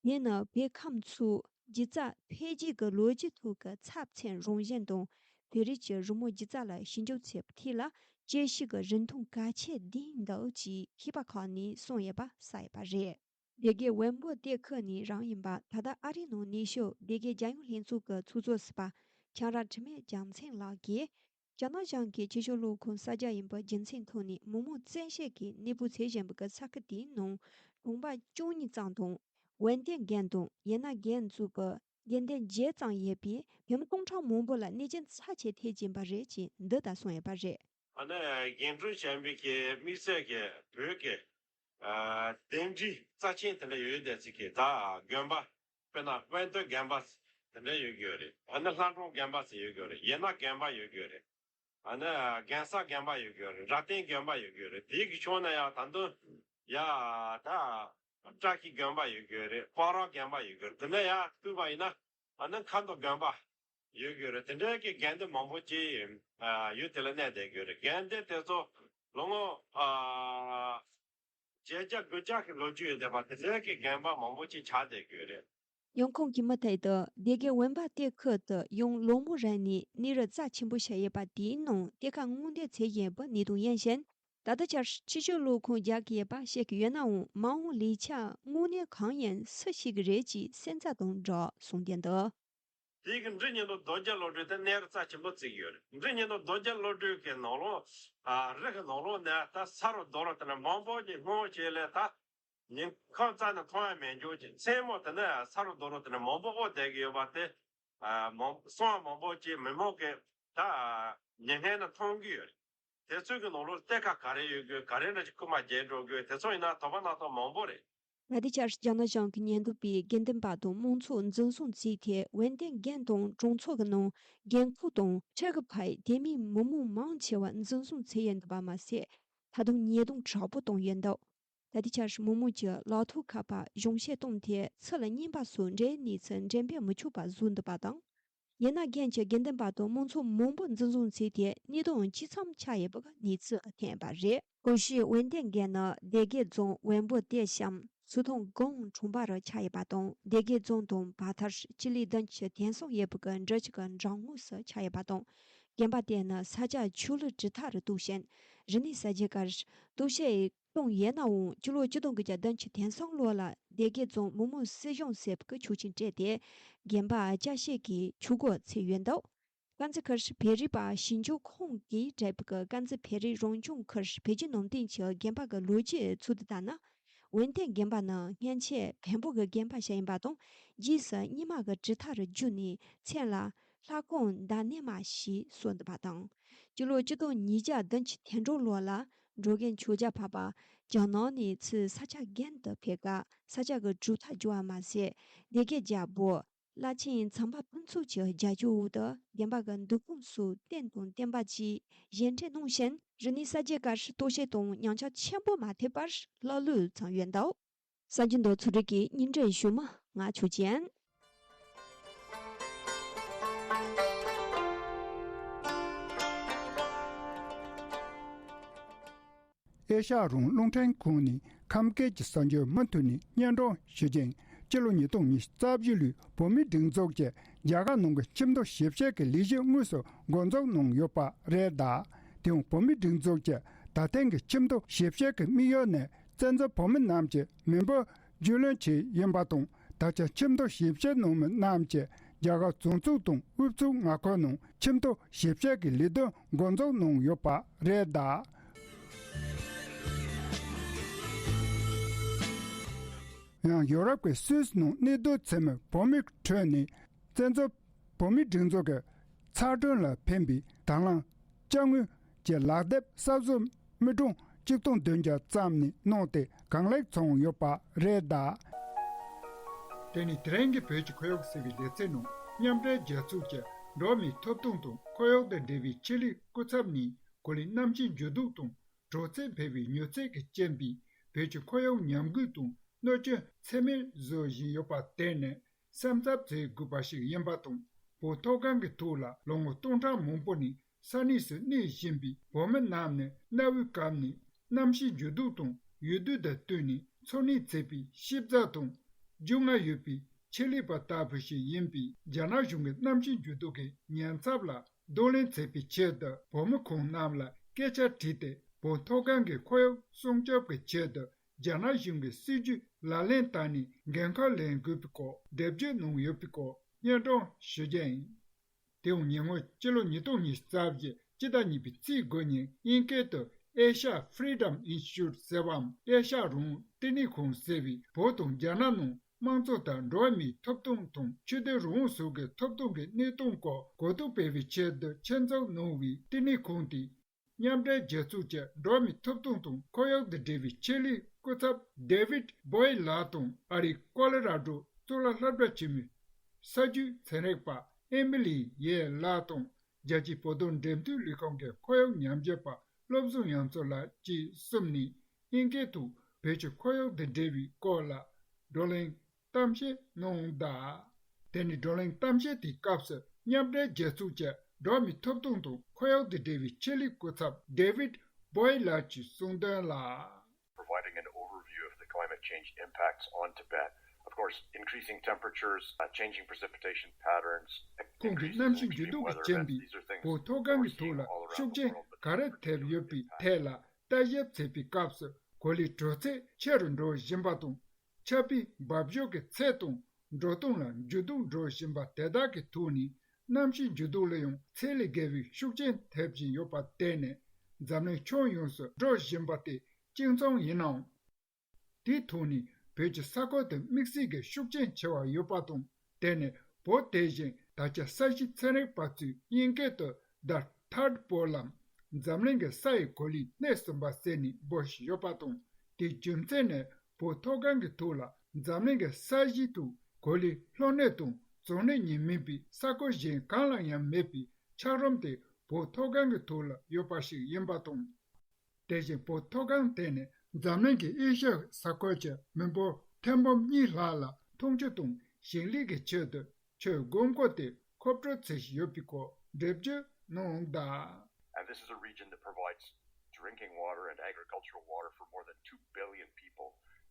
དེ་ནི་བོད་ཁམས་ཚོའི་སྒྱུ་རྩལ་འཕེལ་རྒྱས་ཀྱི་ལོ་རྒྱུས་ཐོག་གི་ཚབས་ཆེན་རང་བཞིན་དང་། བོད་རིགས་ཀྱི་རི་མོ་སྒྱུ་རྩལ་ལ་ཞིབ་འཇུག་བྱེད་པའི་ཐད་ལ་དཔྱད་ཞིབ་ཀྱི་རིན་ཐང་གལ་ཆེན་ལྡན་འདུག་ཅེས་མཁས་པ་ཁག་ནས་གསུངས་ཡོད་པ་གསལ་ཡོད་པ་རེད། སྡེ་དགེ་ཝན་པོ་གཏེར་ཁུལ་ནས་རང་ཡིན་པ། ད་ལྟ་ཨ་རིའི་ནང་གནས་བཞུགས་སྡེ་དགེ་རྒྱལ་ཡོངས་ལྷན་ཚོགས་ཀྱི་ཚོགས་གཙོ་ཟུར་པ་ཁྱང་ར་དྲི་མེད་རྒྱལ་མཚན་ལགས་ཀྱིས། རྒྱ་ནག་གཞུང་གིས་ཆོས་ཕྱོགས་སློབ་ཁང་གསར་རྒྱག་ཡིན་པའི་རྒྱུ་མཚན་ཐོག་ནས་མི་མང་བཙན་ཤེད་ཀྱིས་གནས་སྤོ་བྱེད་བཞིན་པའི་ས་ཁུལ་དེའི་ནང་གྲོང་པ་བཅུ་གཉིས་ཙམ་དང་། ཝན་ཏན་དགོན་དང་ཡེ་ན་དགོན་བཅས་ཀྱི་དགེ་འདུན་བརྒྱད་ཙམ་ཡོད་པའི་བོད་མི་སྟོང་ཕྲག་མང་པོ་ལ་གནོད་སྐྱོན་ཚབས་ཆེ་ཐེབས་ཀྱིན་པ་རེད་ཅེས་འདི་ལྟར་གསུངས་ཡོད་པ་རེད། ཨ་ནི་རྒན་དྲུང་ཆེན་པོའི་གི་དམིགས་བསལ་གྱི་བོད་ཀྱི་ཨ་གདན་ཁྲི་རྩ་ཆེན་དེ་འདྲ་ཡོད་བསྡད་ཚིག་གི་ད་དགོན་པ། དཔེར་ན་ཝན་ཏོ་དགོན་པ་དེ་འདྲ་ཡོད་ཀྱི་ཡོད་རེད། ཨ་ནི་ལྷ་སྒྲུང་དགོན་པ་ཟེར་ཡོད་ཀྱི་ཡོད་རེད། ཡེ་ན་དགོན་པ་ཡོད་ཀྱི་ཡོད་རེད། ཨ་ནི་རྒན་ས་དགོན་པ་ཡོད་ཀྱི་ཡོད་རེད། རྭ་སྟེང་དགོན་པ་ཡོད་ཀྱི་ཡོད་རེད། དེའི་གི་ཕྱོགས་ན་ཡང་ད་དུང་ཡ་ད་བཀྲ་ཤིས་དགོན་པ་ཡོད་ཀྱི་ཡོད་རེད། སྤ་རོ་དགོན་པ་ཡོད་ཀྱི་ཡོད་རེད། དེ་འདྲ་ཡང་བསྟུད་པ་ཡིན་ན་ཨ་ནི་མཁའ་འགྲོ་དགོན་པ་ཡོད་ཀྱི་ཡོད་རེད། དེ་འདྲའི་གི་དགོན་སྡེ་མང་པོ་ཅིག་ཨ་ཡུལ་དེ་ལ་གནས་བསྡད་ཀྱི་ཡོད་རེད། དགོན་སྡེ་དེ་ཚོ་ལོ་ངོ་ཨ་བརྒྱད་བརྒྱ་དགུ་བརྒྱ་གི་ལོ་རྒྱུས་ཡོད་བསྡད་པ་དེ་འདྲའི་གི་དགོན་པ་མང་པོ་ཅིག་ཆགས་བསྡད་ཀྱི་ཡོད་རེད། ཡང་ཁོང་གིས་མུ་མཐུད་དུ་སྡེ་དགེ་ཝན་པོ་གཏེར་ཁུལ་དུ་ཡང་ལོ་མང་རིང་ནས་གནས་རི་རྩ་ཆེན་པོ་ཞིག་ཡོད་པ་དེའི་ནང་གཏེར་ཁ་སྔོག་འདོན་བྱེད་བཞིན་པའི་གནས་སྟངས་ཡིན་ཞིང་། ད་ལྟ་ཆར་ཕྱི་ཕྱོགས་སློབ་ཁང་རྒྱག་གི་ཡོད་པ་བཤད་ཀྱི་ཡོད་ནའང་མ་འོངས་ལས་འཆར་དངོས་གནས་གང་ཡིན་སུ་ཤེས་ཀྱི་རེད་ཅེས་སེམས་འཚབ་དང་སྦྲགས་གསུངས་བསྡད་འདུག་དེའི་གི་འབྲི་སྙན་དང་རྡོ་རྗེ་བློ་གྲོས་དེ་གནས་རི་རྩ་ཆེན་པོ་བརྩི་གི་ཡོད་རེད། འབྲི་སྙན་དང་རྡོ་རྗེ་བློ་གྲོས་ཀྱི་ནང་ལོགས་ཨ་རི་གི་ནང་ལོགས་ནས་ད་ས་རུ་རྡོ་རུ་དེ་ནས་མང་པོ་ཅིག་སྔོག་བྱས་ལས་ད་ཉིན་ཁམས་རྩ་ནས་མཐོང་ཡ་མེད་འཇོག་ཅིག་མཚན་མོ་དེ་ནས་ས་རུ་རྡོ་རུ་དེ་ནས་མང་པོ་ཨོ་བསྡད་གི་ཡོད་པ་དེ་ཨ་མང་སོང་བ་མང་པོ་ཅིག་མི་མང་གི་ད་ཉིན་ཧེ་ནས་མཐོང་གི་ཡོད་རེད། དེ་ཚོའི་གི་ནང་ལོགས་གཏེར་ཁ་ག་རེ་ཡོད་དགོས་ག་རེ་འདྲ་ཅིག་རྐུ་མ་བརྒྱབ་འགྲོ་དགོས་དེ་ཚོ་ཡིན་ན་དོགས་པ་སྣ་ཚོགས་མང་པོ་རེད། ད་ལྟའི་ཆར་རྒྱ་ནག་གཞུང་གི་ཉེན་རྟོག་པས་དགེ་འདུན་པ་དང་མང་ཚོགས་འཛིན་བཟུང་བྱས་ཏེ་ཝན་ཏན་དགོན་དང་གྲོང་ཚོ་གི་ནང་འགན་ཁུར་དང་ཁྲལ་གྱི་ཕ་ཡུལ་དེ་མིན་མི་མང་མང་ཆེ་བ་འཛིན་བཟུང་བྱས་ཡོད་འདུག་པ་མ་ཟད། ད་དུང་ཉེས་རྡུང་དྲག་པོ་བཏང་ཡོད་འདུག་ད་ལྟའི་ཆར་མི་མང་གྱི་ལག་ཐོགས་ཁ་པར་གཞུང་བཞེས་བཏང་སྟེ་ཚུར་ལ་རྔན་པ་སོགས་འབྲེལ་གནས་ཚུལ་འགྲེམས་སྤེལ་མི་ཆོག་པ་བཟོས་འདུག་པ་དང་། ཡེ་ན་དགོན་གྱི་དགེ་འདུན་པ་དང་མང་ཚོགས་མང་པོ་འཛིན་བཟུང་བྱས་ཏེ་གནས་སྟངས་ཇེ་འཚམ་ཆགས་ཡོད་པའི་གནས་ཚུལ་ཐོན་པ་རེད། གོང་ཞུས་ཝན་ཏན་དགོན་ནི་སྡེ་དགེ་རྫོང་ཝན་པོ་གཏེར་ཤམ་སུ་ཐང་སྒང་གྲོང་པ་རུ་ཆགས་ཡོད་པ་དང་། སྡེ་དགེ་རྫོང་དང་བར་མཐར་སྤྱི་ལེ་བདུན་ཅུ་དོན་གསུམ་ཡོད་པའི་འབྲི་ཆུ་གི་འགྲམ་ངོས་སུ་ཆགས་ཡོད་པ་དང་། དགོན་པ་དེ་ནི་ས་སྐྱ་ཆོས་ལུགས་གྲུབ་མཐའ་རུ་གཏོགས་ཤིང་། རིག་གནས་གསར་བརྗེ་སྐབས་གཏོར་བཤིག་བཏང་ཡོད་ནའང་སྤྱི་ལོ་ཆིག་སྟོང་དགུ་བརྒྱ་བདུན་ཅུ་དོན་གསུམ་ལོ་ལ་སྡེ་དགེ་རྫོང་མི་དམངས་སྲིད་གཞུང་ཟེར་བའི་ཆོག་མཆན་སྤྲད་དེ་དགོན་པ་བསྐྱར་བཞེངས་ཀྱི་ཆོག་སྒོ་བྱས་ཡོད་འདུག་དཀར་མཛེས་ཁུལ་བོད་རིག་པ་ཞིབ་འཇུག་ཁང་གིས་བསྒྲགས་པའི་དཀར་མཛེས་བོད་རིགས་རང་སྐྱོང་ཁུལ་བོད་བརྒྱུད་ནང་བསྟན་གྱི་དགོན་པ་གི་ལོ་རྒྱུས་ཚུལ་དུ་ལྟར་ན། ཝན་ཏན་དགོན་པ་ནི་སྔོན་ཆད་བོན་པོ་གི་དགོན་པ་ཞིག་ཡིན་པ་དང་། རྗེས་སུ་རྙིང་མ་གི་གྲུབ་མཐའ་རུ་བསྒྱུར་ནས་མཚན་ལ་ལྷ་ཁང་བདག་གཉེར་མ་ཞེས་གསོལ་འདུག་པ་དང་། སྤྱི་ལོ་ཆིག་སྟོང་ཉིས་བརྒྱ་བདུན་ཅུ་དོན་དྲུག་ལོ་ལ་འགྲོ་མགོན་ཆོས་རྒྱལ་འཕགས་པ་རྒྱ་ནག་ནས་ཚུར་ས་སྐྱ་དགོན་དུ་ཕེབས་སྐབས་ས་སྐྱ་གི་གྲུབ་མཐའ་བསྒྱུར་བ་མ་ཟད། སྡེ་དགེ་རྒྱལ་པོ་བླ་ཆེན་ཚངས་པ་ཕུན་ཚོགས་ཀྱི་རྒྱབ་སྐྱོར་འོག་ཏུ་དགོན་པ་གི་འདུ་ཁང་སོགས་རྟེན་དང་བརྟེན་པ་བཅས་བཞེངས་སྐྲུན་གནང་ཞིང་། རིག་གནས་གསར་བརྗེ་སྐབས་གཏོར་བཤིག་དང་ཉམས་ཆག་ཆེན་པོ་མ་ཐེབས་པར་ལག་ལུས་བརྩམས་ཡོད་འདུག་གསར་འགྱུར་འདི་ཚོགས་སྒྲིག་གིས་སྙན་སྒྲོན་ཞུ་མི་ང་ཆོས་ཅན། ཨེ་ཤ་ཡ་རང་རླུང་འཕྲིན་ཁང་ནས་ཁམས་སྐད་ཀྱི་གསར་འགྱུར་མུ་མཐུད་ནས་སྙན་སྒྲོན་ཞུ་རྒྱུ་ཡིན། སྤྱི་ལོ་ཉིས་སྟོང་ཉི་ཤུ་རྩ་བཞི་ལོའི་བོད་མིའི་སྒྲིག་འཛུགས་ཀྱིས་རྒྱ་གར་ནང་གི་ཁྱིམ་ཐོག་ཞིབ་བཤེར་གྱི་ལས་གཞི་དངོས་སུ་འགོ་འཛུགས་གནང་ཡོད་པ་རེད། ད་དེའང་བོད་མིའི་སྒྲིག་འཛུགས་ཀྱིས་ད་ཐེངས་ཀྱི་ཁྱིམ་ཐོག་ཞིབ་བཤེར་གྱི་དམིགས་ཡུལ་ནི་བཙན་བྱོལ་བོད་མི་རྣམས་ཀྱི་མི་འབོར་རྒྱུས་ལོན་ཆེད་ཡིན་པ་དང་། ད་ཆ་ཁྱིམ་ཐོག་ཞིབ་བཤེར་གནང་མི་རྣམས་ཀྱིས་རྒྱ་གར་བྱང་ཕྱོགས་དང་དབུས་གཙང་མངའ་ཁུལ་ནང་ཁྱིམ་ཐོག་ཞིབ་བཤེར་གྱི་ལས་དོན་འགོ་འཛུགས་གནང་ཡོད་པ་རེད། ད་ཡང་ཡོ་རོབ་ཀྱི་སུད་སི་ནང་གནས་སྡོད་བྱེད་མི་བོད་མིའི་ཁྲོད་ནས་བཙན་བྱོལ་བོད་མིའི་སྒྲིག་འཛུགས་ཀྱི་ཚ་དྲོད་ལ་ཕན་པའི་དང་བླངས་ཅ་དངོས་ཀྱི་ལག་དེབ་གསར་བཟོ་མི་གྲངས་གཅིག་སྟོང་བདུན་བརྒྱ་ཙམ་ནས་གནང་སྟེ་གང་ལེགས་བྱུང་ཡོད་པ་རེད། ད་དེ་ནི་དེ་རིང་གི་བོད་ཀྱི་ཁོར་ཡུག་ཟེར་བའི་ལེ་ཚན་ནང་མཉམ་འབྲེལ་རྒྱལ་ཚོགས་ཀྱི་འགྲོ་བ་མིའི་ཐོབ་ཐང་དང་ཁོར་ཡུག་དང་འབྲེལ་བའི་ཆེད་ལས་སྐུ་ཚབ་ནས་གོ་ལའི་གནམ་གཤིས་འགྱུར་ལྡོག་དང་དྲོད་ཚད་འཕེལ་བའི་མྱུར་ཚད་ཀྱི་རྐྱེན་པས་བོད་ཀྱི་ཁོར་ཡུག་ཉམས་རྒུད་དང་གནོད་སྐྱོན་ཚད་མེད་བཟོ་བཞིན་ཡོད་པ་དེ་ནི་སེམས་འཚབ་བྱེད་དགོས་པ་ཞིག་ཡིན་པ་དང་། བོད་མཐོ་སྒང་གི་ཐོག་ལ་ལོ་ངོ་སྟོང་ཕྲག་མང་པོ་ནས་ས་གནས་སུ་གནས་བཞིན་པའི་བོད་མི་རྣམས་ནི་གནའ་བོའི་སྐབས་ནས་གནམ་གཤིས་འགྱུར་ལྡོག་དང་འོས་བསྡུ་དང་བསྟུན་ནས་འཚོ་གནས་བྱེད་པའི་གཤིས་རྩ་དང་རྒྱུས་མངའ་ཡོད་པའི་ཆེད་ལས་པ་ལྟ་བུ་ཞིག་ཡིན་པས། རྒྱ་ནག་གཞུང་གིས་གནམ་གཤིས་འགྱུར་ལྡོག་གི་ཉེན་ཚབས་ལ་གདོང་ལེན་བྱེད་པའི་ཆེད་དུ་བོད་མི་ཁོང་རྣམས་ལ་སྐད་ཆ་དྲིས་ཏེ། བོད་མཐོ་སྒང་གི་ཁོར་ཡུག་སྲུང་སྐྱོབ་ཀྱི་ཆེད་དུ་རྒྱ་ནག་གཞུང་གི་སྲིད་ཇུས་ལག་ལེན་བསྟར་ནས་འགན་ཁུར་ལེན་དགོས་པའི་སྐོར་འགྲེལ་བརྗོད་གནང་ཡོད་པའི་སྐོར་སྙན་སྒྲོན་ཞུ་རྒྱུ་ཡིན། དེའང་ཉེ་སྔོན་སྤྱི་ལོ་ཉིས་སྟོང་ཉི་ཤུ་རྩ་བཞི་སྤྱི་ཟླ་གཉིས་པའི་ཚེས་དགུ་ཉིན་དབྱིན་སྐད་དུ་Asia Freedom Institute ཟེར་བའམ་ཨེ་ཤ་རང་དབང་བསྟི་གནས་ཁང་ཟེར་བས་བོད་དང་རྒྱ་ནག་ནང་དམངས་གཙོ་དང་འགྲོ་བ་མིའི་ཐོབ་ཐང་དང་ཆོས་དད་རང་དབང་སོགས་ཀྱི་ཐོབ་ཐང་གི་གནས་སྟངས་སྐོར་གོ་རྟོགས་སྤེལ་བའི་ཆེད་དུ་ཆེད་འཛུགས་གནང་བའི་བསྟི་གནས་ཁང་དེས། མཉམ་འབྲེལ་རྒྱལ་ཚོགས་ཀྱི་འགྲོ་བ་མིའི་ཐོབ་ཐང་དང་ཁོར་ཡུག་དང་འབྲེལ་བའི་ཆེད་ལས་སྐུ་ཚབ་David Boyle ལགས་དང་ཨ་རིའི་ཀོ་ལོ་ར་ཌོ་གཙུག་ལག་སློབ་གྲྭ་ཆེན་མོའི་ས་རྒྱུས་ཚན་རིག་པ་Emily Ye ལགས་དང་རྒྱལ་སྤྱིའི་བོད་དོན་འབྲེལ་མཐུད་ལས་ཁང་གི་ཁོར་ཡུག་ཉམས་ཞིབ་པ་བློ་བཟང་ཡང་རྩེ་ལགས་བཅས་གསུམ་ནས་དབྱིན་སྐད་དུ་བོད་ཀྱི་ཁོར་ཡུག་དང་འབྲེལ་བའི་སྐོར་ལ་བགྲོ་གླེང་གཏམ་བཤད་གནང་གདའ། དེ་ནི་བགྲོ་གླེང་གཏམ་བཤད་དེའི་སྐབས་སུ་མཉམ་འབྲེལ་རྒྱལ་ཚོགས་ཀྱི་འགྲོ་བ་མིའི་ཐོབ་ཐང་དང་ཁོར་ཡུག་དང་འབྲེལ་བའི་ཆེད་ལས་སྐུ་ཚབ་David Boyle ལགས་ཀྱིས་གསུངས་དོན་ལ། Providing an overview of the climate change impacts on Tibet. Of course, increasing temperatures, uh, changing precipitation patterns, ཁོང་གིས་གནམ་གཤིས་འགྱུར་ལྡོག་གི་རྐྱེན་པས་བོད་མཐོ་སྒང་གི་ཐོག་ལ་ཤུགས་རྐྱེན་ག་རེ་ཐེབས་ཡོད་པའི་ཐད་ལ་ལྟ་ཞིབ་བྱེད་པའི་སྐབས་སུ་གོ་ལའི་དྲོད་ཚད་ཆེ་རུ་འགྲོ་བཞིན་པ་དང་། ཆར་པའི་འབབ་ཞོག་གི་ཚད་དང་འགྲོ་སྟངས་ལ་འགྱུར་ལྡོག་འགྲོ་བཞིན་པ་དེ་དག་གི་ཐོག་ནས་གནམ་གཤིས་འགྱུར་ལྡོག་ལ་ཡང་ཚད་ལས་བརྒལ་བའི་ཤུགས་རྐྱེན་ཐེབས་བཞིན་ཡོད་པ་དེ་ནི་འཛམ་གླིང་ཁྱོན་ཡོངས་སུ་འགྲོ་བཞིན་པ་དེ་གཅིག་མཚུངས་ཡིན་ནའང་། དེའི་ཐོག་ནས་བོད་ཀྱི་ས་ཁུལ་དུ་དམིགས་བསལ་གྱི་ཤུགས་རྐྱེན་ཆེ་བ་ཡོད་པ་དང་། དེ་ནི་བོད་དེ་བཞིན་ད་ཆ་ས་གཞི་ཚན་རིག་པ་ཚོས་དབྱིན་སྐད་དུ་The Third Pole ལམ་འཛམ་གླིང་གི་ས་ཡི་གོ་ལའི་གནས་གསུམ་པ་ཟེར་ནས་འབོད་བཞིན་ཡོད་པ་དང་། དེའི་རྒྱུ་མཚན་ནི་བོད་མཐོ་སྒང་གི་ཐོག་ལ་འཛམ་གླིང་གི་ས་གཞི་དང་གོ་ལའི་ལྷོ་ནུབ་དང་བྱང་ནུབ་གཉིས་མིན་པའི་ས་ཁུལ་གཞན་གང་ལ་ཡང་མེད་པའི་འཁྱགས་རོམ་དེ་བོད་མཐོ་སྒང་གི་ཐོག་ལ་ཡོད་པ་ཞིག་ཡིན་པ་དང་། དེ་བཞིན་བོད་མཐོ་སྒང་དེ་ནི་འཛམ་གླིང་གི་ཨེ་ཤ་ཡའི་ས་ཁུལ་གྱི་མི་འབོར་ཐེར་འབུམ་གཉིས་ལྷག་ལ་འཐུང་ཆུ་དང་ཞིང་ལས་ཀྱི་ཆེད་དུ་ཆུའི་དགོས་མཁོ་དེ་མཁོ་སྤྲོད་བྱེད་བཞིན་ཡོད་པའི་སྐོར་འགྲེལ་བརྗོད་གནང་གདའ། And this is a region that provides drinking water and agricultural water for more than two billion people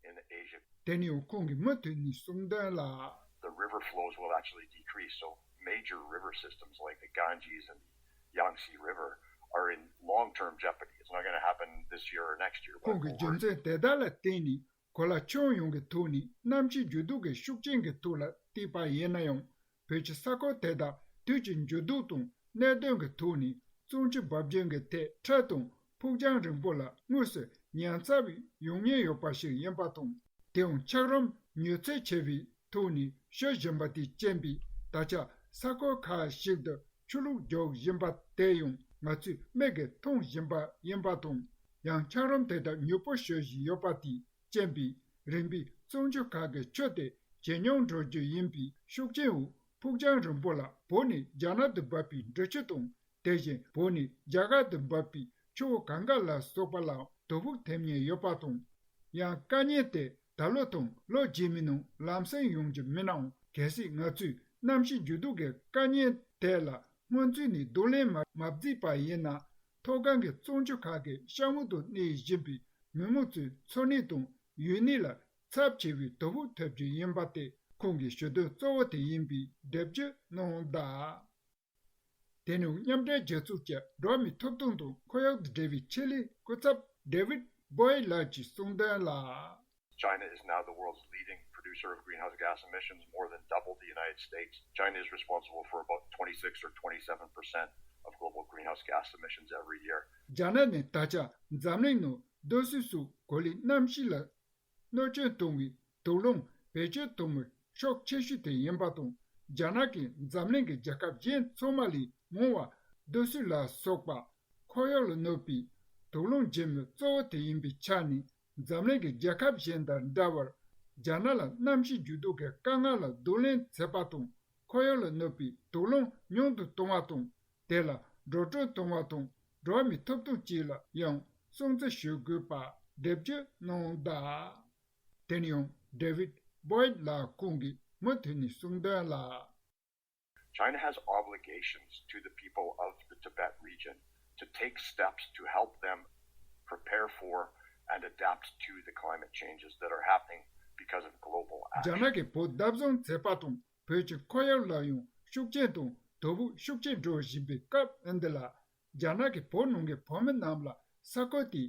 in Asia. དེ་ནི་ཡང་ཁོང་གིས་མུ་མཐུད་ནས་གསུངས་དོན་ལ། The river flows will actually decrease, so major river systems like the Ganges and the Yangtze River are in long-term jeopardy. It's not going to happen this year or next year, but ཁོང་གིས་རྒྱུ་མཚན་དེ་དག་ལ་བརྟེན་ནས་གོ་ལ་ཁྱོན་ཡོངས་ཀྱི་ཐོག་ནས་གནམ་གཤིས་འགྱུར་ལྡོག་གི་ཤུགས་རྐྱེན་གྱི་ཐོག་ལ་བལྟས་པ་ཡིན་ན་ཡང་། བོད་ཀྱི་ས་ཁུལ་དེ་དག་དུས་ཀྱི་འགྱུར་ལྡོག་དང་གནད་དོན་གྱི་ཐོག་ནས་བྱང་ཆུབ་འབབ་རྒྱུན་གྱི་ཐད་ཁྲལ་དང་ཕུགས་རྒྱང་རིང་པོ་ལ་དངོས་སུ་ཉེན་ཚབས་ཡོང་ཉེན་ཡོད་པ་ཞིག་ཡིན་པ་དང་། དེའང་འཁྱགས་རོམ་མྱུར་ཚད་ཆེ་བའི་ཐོག་ནས་ཞུ་བཞིན་པ་དེའི་རྐྱེན་པས། ད་ཆ་ས་ཁུལ་ཁག་ཞིག་ཏུ་ཆུ་ལོག་རྒྱག་བཞིན་པ་དེ་ཡང་ང་ཚོས་མིག་གིས་མཐོང་བཞིན་པ་ཡིན་པ་དང་། ཡང་འཁྱགས་རོམ་དེ་དག་མྱུར་པོ་ཞུ་བཞིན་ཡོད་པ་དེས། རྐྱེན་པས་རིམ་པས་བྱང་ཆུབ་ཁ་གི་ཆུ་དེ་ཇེ་ཉུང་འགྲོ་རྒྱུ་ཡིན་པའི་ཤུགས་རྐྱེན་འོག་ཕུགས་རྒྱང་རིང་པོ་ལ་བོད་ནས་རྒྱ་ནག་ཏུ་འབབ་པའི་འབྲུ་ཆུ་དང་། དེ་བཞིན་བོད་ནས་རྒྱ་གར་དུ་འབབ་པའི་ཆུ་བོ་གངྒཱ་ལ་སོགས་པ་ལའང་དོ་ཕོག་ཐེབས་ཉེན་ཡོད་པ་དང་། ཡང་དཀའ་ངལ་དེ་ད་ལོ་དང་ལོ་རྗེས་མའི་ནང་ལམ་སེང་ཡོང་རྒྱུ་མིན་ནའང་། གལ་སྲིད་ང་ཚོས་གནམ་གཤིས་འགྱུར་ལྡོག་གི་དཀའ་ངལ་དེ་ལ་སྔོན་ཚུད་ནས་གདོང་ལེན་མ་མ་བྱས་པ་ཡིན་ན། མཐོ་སྒང་གི་བྱང་ཆུབ་ཁ་གི་ཤ་མུ་དུ་གནས་བཞིན་པའི་མི་མང་ཚོའི་འཚོ་གནས་དང་ཡུལ་གནས་ལ་ ཚབས་ཆེ་བའི་དོ་ཕོག་ཐེབས་རྒྱུ་ཡིན་པ་དེ་ཁོང་གི་ཞུ་དོན་གཙོ་བོ་དེ་ཡིན་པའི་འགྲེལ་བརྗོད་གནང་གདའ། དེ་ནས་མཉམ་འབྲེལ་རྒྱལ་ཚོགས་ཀྱི་འགྲོ་བ་མིའི་ཐོབ་ཐང་དང་ཁོར་ཡུག་དང་འབྲེལ་བའི་ཆེད་ལས་སྐུ་ཚབ་David Boyd ལགས་ཀྱིས་གསུངས་དོན་ལ། China is now the world's leading producer of greenhouse gas emissions, more than double the United States. China is responsible for about twenty-six or twenty-seven percent of global greenhouse gas emissions every year. རྒྱ་ནག་ནི་ད་ཆ་འཛམ་གླིང་ནང་རྡོ་སོལ་སོགས་གོ་ལའི་གནམ་གཤིས་ལ་གནོད་སྐྱོན་གཏོང་བའི་དུག་རླངས་བེད་སྤྱོད་གཏོང་མུས་ཤུགས་ཆེ་ཤོས་དེ་ཡིན་པ་དང་། རྒྱ་ནག་གིས་འཛམ་གླིང་གི་རྒྱལ་ཁབ་གཞན་ཚང་མ་ལས་མང་བ་རྡོ་སོལ་ལ་སོགས་པ་ཁོར་ཡུག་ལ་གནོད་པའི་དུག་རླངས་འབྱིན་མི་གཙོ་བོ་དེ་ཡིན་པའི་ཆ་ནས། འཛམ་གླིང་གི་རྒྱལ་ཁབ་གཞན་དང་འདྲ་བར་རྒྱ་ནག་ལ་གནམ་གཤིས་འགྱུར་ལྡོག་གི་དཀའ་ངལ་ལ་གདོང་ལེན་བྱེད་པ་དང་། ཁོར་ཡུག་ལ་གནོད་པའི་དུག་རླངས་ཉུང་དུ་གཏོང་བ་དང་། དེ་ལ་འགྲོ་གྲོན་གཏོང་བ་དང་འགྲོ་བ་མིའི་ཐོབ་ཐང་བཅས་ལ་ཡང་སྲུང་བརྩི་ཞུ་དགོས་པ་འགྲེལ་བརྗོད་གནང་གདའ། དེ་ནས་ཡང་David Boyd ལགས་ཁོང་གིས་མུ་མཐུད་ནས་གསུངས་དོན་ལ། China has obligations to the people of the Tibet region to take steps to help them prepare for and adapt to the climate changes that are happening because of global action. རྒྱ་ནག་གིས་བོད་བདག་བཟུང་བྱས་པ་དང་བོད་ཀྱི་ཁོར་ཡུག་ལ་ཡང་ཤུགས་རྐྱེན་དང་དོ་ཕོག་ཤུགས་ཆེ་འགྲོ་བཞིན་པའི་སྐབས་འདི་ལ། རྒྱ་ནག་གིས་བོད་ནང་གི་བོད་མི་རྣམས་ལ་ས་ཁུལ་དེའི་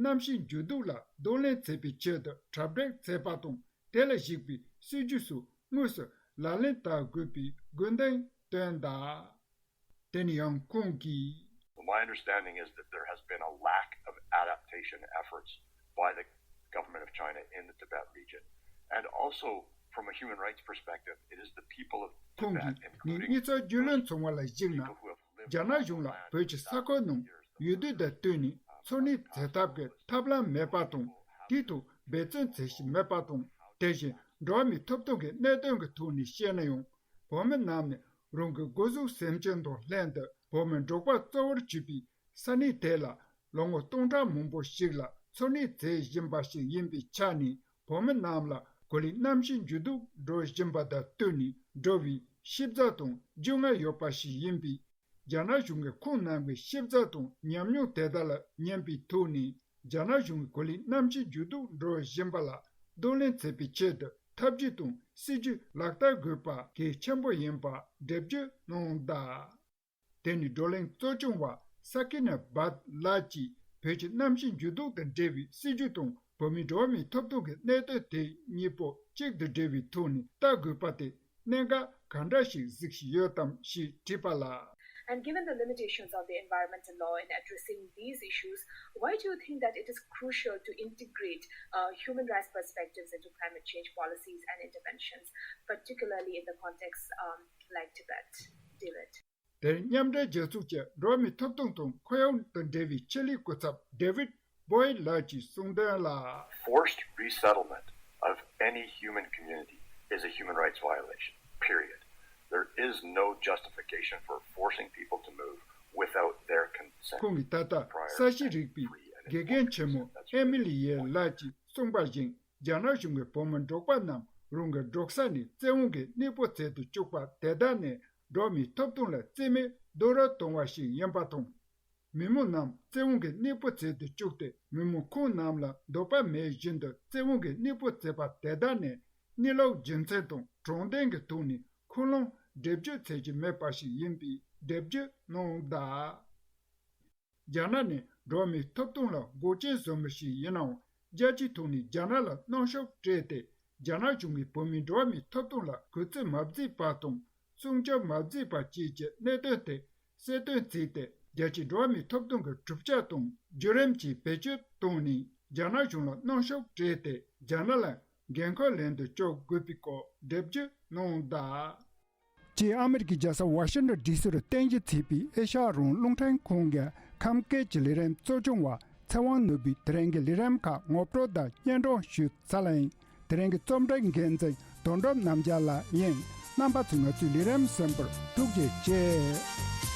གནམ་གཤིས་འགྱུར་ལྡོག་ལ་གདོང་ལེན་བྱེད་པའི་ཆེད་དུ་གྲ་སྒྲིག་བྱས་པ་དང་། དེ་ལ་གཞིགས་པའི་སྲིད་ཇུས་སོགས་དངོས་སུ་ལག་ལེན་བསྟར་དགོས་པའི་དགོས་འདུན་བཏོན་གདའ། དེ་ནས་ཡང་ཁོང་གིས། Well, my understanding is that there has been a lack of adaptation efforts by the government of China in the Tibet region. And also, from a human rights perspective, it is the people of ཁོང་གིས། Tibet, ངས་including དངོས་ཚོར་རྒྱུས་ལོན་བྱུང་བ་ལ་གཞིགས་ན། people who have རྒྱ་ནག་གཞུང་ལ་བོད་ཀྱི་ས་ཁུལ་ནང་ཡུལ་དུས་དང་བསྟུན་ནས་འཚོ་གནས་བྱེད་ཐབས་ཀྱི་ཐབས་ལམ་མེད་པ་དང་། དེའི་ཐོག་འབད་བརྩོན་བྱེད་བཞིན་མེད་པ་དང་། དེ་བཞིན་འགྲོ་བ་མིའི་ཐོབ་ཐང་གི་གནད་དོན་གྱི་ཐོག་ནས་བཤད་ན་ཡང་། བོད་མི་རྣམས་ནི་རང་གི་སྒོ་ཟོག་སེམས་ཅན་དང་ལྷན་དུ་བོད་མི་འབྲོག་པ་གཙོ་བོར་གྱུར་པའི་ས་གནས་དེ་ལ་ལོ་ངོ་སྟོང་ཕྲག་མང་པོ་ཞིག་ལ་འཚོ་གནས་བྱེད་བཞིན་པ་ཞིག་ཡིན་པའི་ཆ་ནས། བོད་མི་རྣམས་ལ་གོ་ལའི་གནམ་གཤིས་འགྱུར་ལྡོག་འགྲོ་བཞིན་པ་དང་བསྟུན་ནས་འགྲོ་བའི་ཤེས་བྱ་དང་རྒྱུས་མངའ་ཡོད་པ་ཞིག་ཡིན་པས། རྒྱ་ནག་གཞུང་གིས་ཁོང་རྣམས་ཀྱི་ཤེས་བྱ་དང་ཉམས་མྱོང་དེ་དག་ལ་ཉན་པའི་ཐོག་ནས། རྒྱ་ནག་གཞུང་གིས་གོ་ལའི་གནམ་གཤིས་འགྱུར་ལྡོག་འགྲོ་བཞིན་པ་ལ་གདོང་ལེན་བྱེད་པའི་ཆེད་དུ་ཐབས་ཇུས་དང་སྲིད་ཇུས་ལག་བསྟར་དགོས་པ་གལ་ཆེན་པོ་ཡིན་པ་འགྲེལ་བརྗོད་གནང་གདའ། དེ་ནི་བགྲོ་གླེང་གཙོ་སྐྱོང་བ་ས་ཀི་ན་བྷད་ལགས་ཀྱིས་བོད་ཀྱི་གནམ་གཤིས་འགྱུར་ལྡོག་དང་འབྲེལ་བའི་སྲིད་ཇུས་དང་བོད་མིའི་འགྲོ་བ་མིའི་ཐོབ་ཐང་གི་གནད་དོན་དེ་གཉིས་པོ་གཅིག་ཏུ་སྦྲེལ་བའི་ཐོག་ནས་ལྟ་དགོས་པ་དེ་གནད་འགག་གང་འདྲ་ཞིག་གཟིགས་བཞིན་ཡོད་དམ་ཞེས་དྲིས་པ་ལ། And given the limitations of the environmental law in addressing these issues, why do you think that it is crucial to integrate uh, human rights perspectives into climate change policies and interventions, particularly in the context um, like Tibet? David. དེར་མཉམ་འབྲེལ་རྒྱལ་ཚོགས་ཀྱི་འགྲོ་བ་མིའི་ཐོབ་ཐང་དང་ཁོར་ཡུག་དང་འབྲེལ་བའི་ཆེད་ལས་སྐུ་ཚབ་David Boyd ལགས་ཀྱིས་གསུངས་དོན་ལ། Forced resettlement of any human community is a human rights violation, period. There is no justification for forcing people to move without their consent. ཁོང་གིས་ད་ལྟ་ས་གཤིས་རིག་པའི་དགེ་རྒན་ཆེན་མོ་ཨེ་མི་ལི་ཡེ་ལགས་ཀྱིས་གསུངས་པ་བཞིན། རྒྱ་ནག་གཞུང་གིས་བོད་མི་འབྲོག་པ་རྣམས་རང་གི་འབྲོག་ས་ནས་བཙན་དབང་གིས་གནས་སྤོ་བྱེད་དུ་བཅུག་པ་དེ་དག་ནི་འགྲོ་བ་མིའི་ཐོབ་ཐང་ལ་བརྩི་མེད་རྡོག་རོལ་གཏོང་བ་ཞིག་ཡིན་པ་དང་། མི་མང་རྣམས་བཙན་དབང་གིས་གནས་སྤོ་བྱེད་དུ་བཅུག་སྟེ། མི་མང་ཁོང་རྣམས་ལ་འདོད་པ་མེད་བཞིན་དུ་བཙན་དབང་གིས་གནས་སྤོ་བྱས་པ་དེ་དག་ནི་གནས་ལུགས་རྒྱུ་མཚན་དང་དྲང་བདེན་གྱི་ཐོག་ནས་ཁུངས་ལུང་འགྲེལ་བརྗོད་བྱེད་ཀྱི་མེད་པ་ཞིག་ཡིན་པའི་འགྲེལ་བརྗོད་གནང་གདའ། རྒྱ་ནག་ནི་འགྲོ་བ་མིའི་ཐོབ་ཐང་ལ་འགོག་རྐྱེན་བཟོ་མི་ཞིག་ཡིན་ནའང་། རྒྱལ་སྤྱིའི་ཐོག་ནས་རྒྱ་ནག་ལ་གནོན་ཤུགས་སྤྲད་དེ། རྒྱ་ནག་གཞུང་གིས་བོད་མིའི་འགྲོ་བ་མིའི་ཐོབ་ཐང་ལ་གུས་བརྩི་མ་བྱས་པ་དང་། སྲུང་སྐྱོབ་མ་བྱས་པ་བཅས་ཀྱི་གནད་དོན་དེ་གསལ་སྟོན་བྱས་ཏེ། རྒྱལ་སྤྱིའི་འགྲོ་བ་མིའི་ཐོབ་ཐང་གི་གྲུབ་ཆ་དང་བརྒྱུད་རིམ་བཅས་བེད་སྤྱོད་བཏང་ནས། རྒྱ་ནག་གཞུང་ལ་གནོན་ཤུགས་སྤྲད་དེ། རྒྱ་ནག་ལ་འགན་ཁུར་ལེན་དུ་བཅུག་དགོས་པའི་སྐོར་འགྲེལ་བརྗོད་གནང་གདའ། ཅེས་ཨ་མེ་རི་ཀའི་རྒྱལ་ས་ཝ་ཤིང་ཊོན་ཌི་སི་རུ་རྟེན་གཞི་བྱས་པའི་ཨེ་ཤ་ཡ་རང་དབང་རླུང་འཕྲིན་ཁང་གི་ཁམས་སྐད་ཀྱི་ལས་རིམ་གཙོ་སྐྱོང་བ་ཚེ་དབང་ནོར་བུས་དེ་རིང་གི་ལས་རིམ་ཁག་ངོ་སྤྲོད་དང་སྙན་སྒྲོན་ཞུས་ཚར་བ་ཡིན། དེ་རིང་གི་རྩོམ་སྒྲིག་འགན་འཛིན་དོན་གྲུབ་རྣམ་རྒྱལ་ལགས་ཡིན། རྣམ་པ་ཚོས་ང་ཚོའི་ལས་རིམ་གསན་པར་ཐུགས་རྗེ་ཆེ།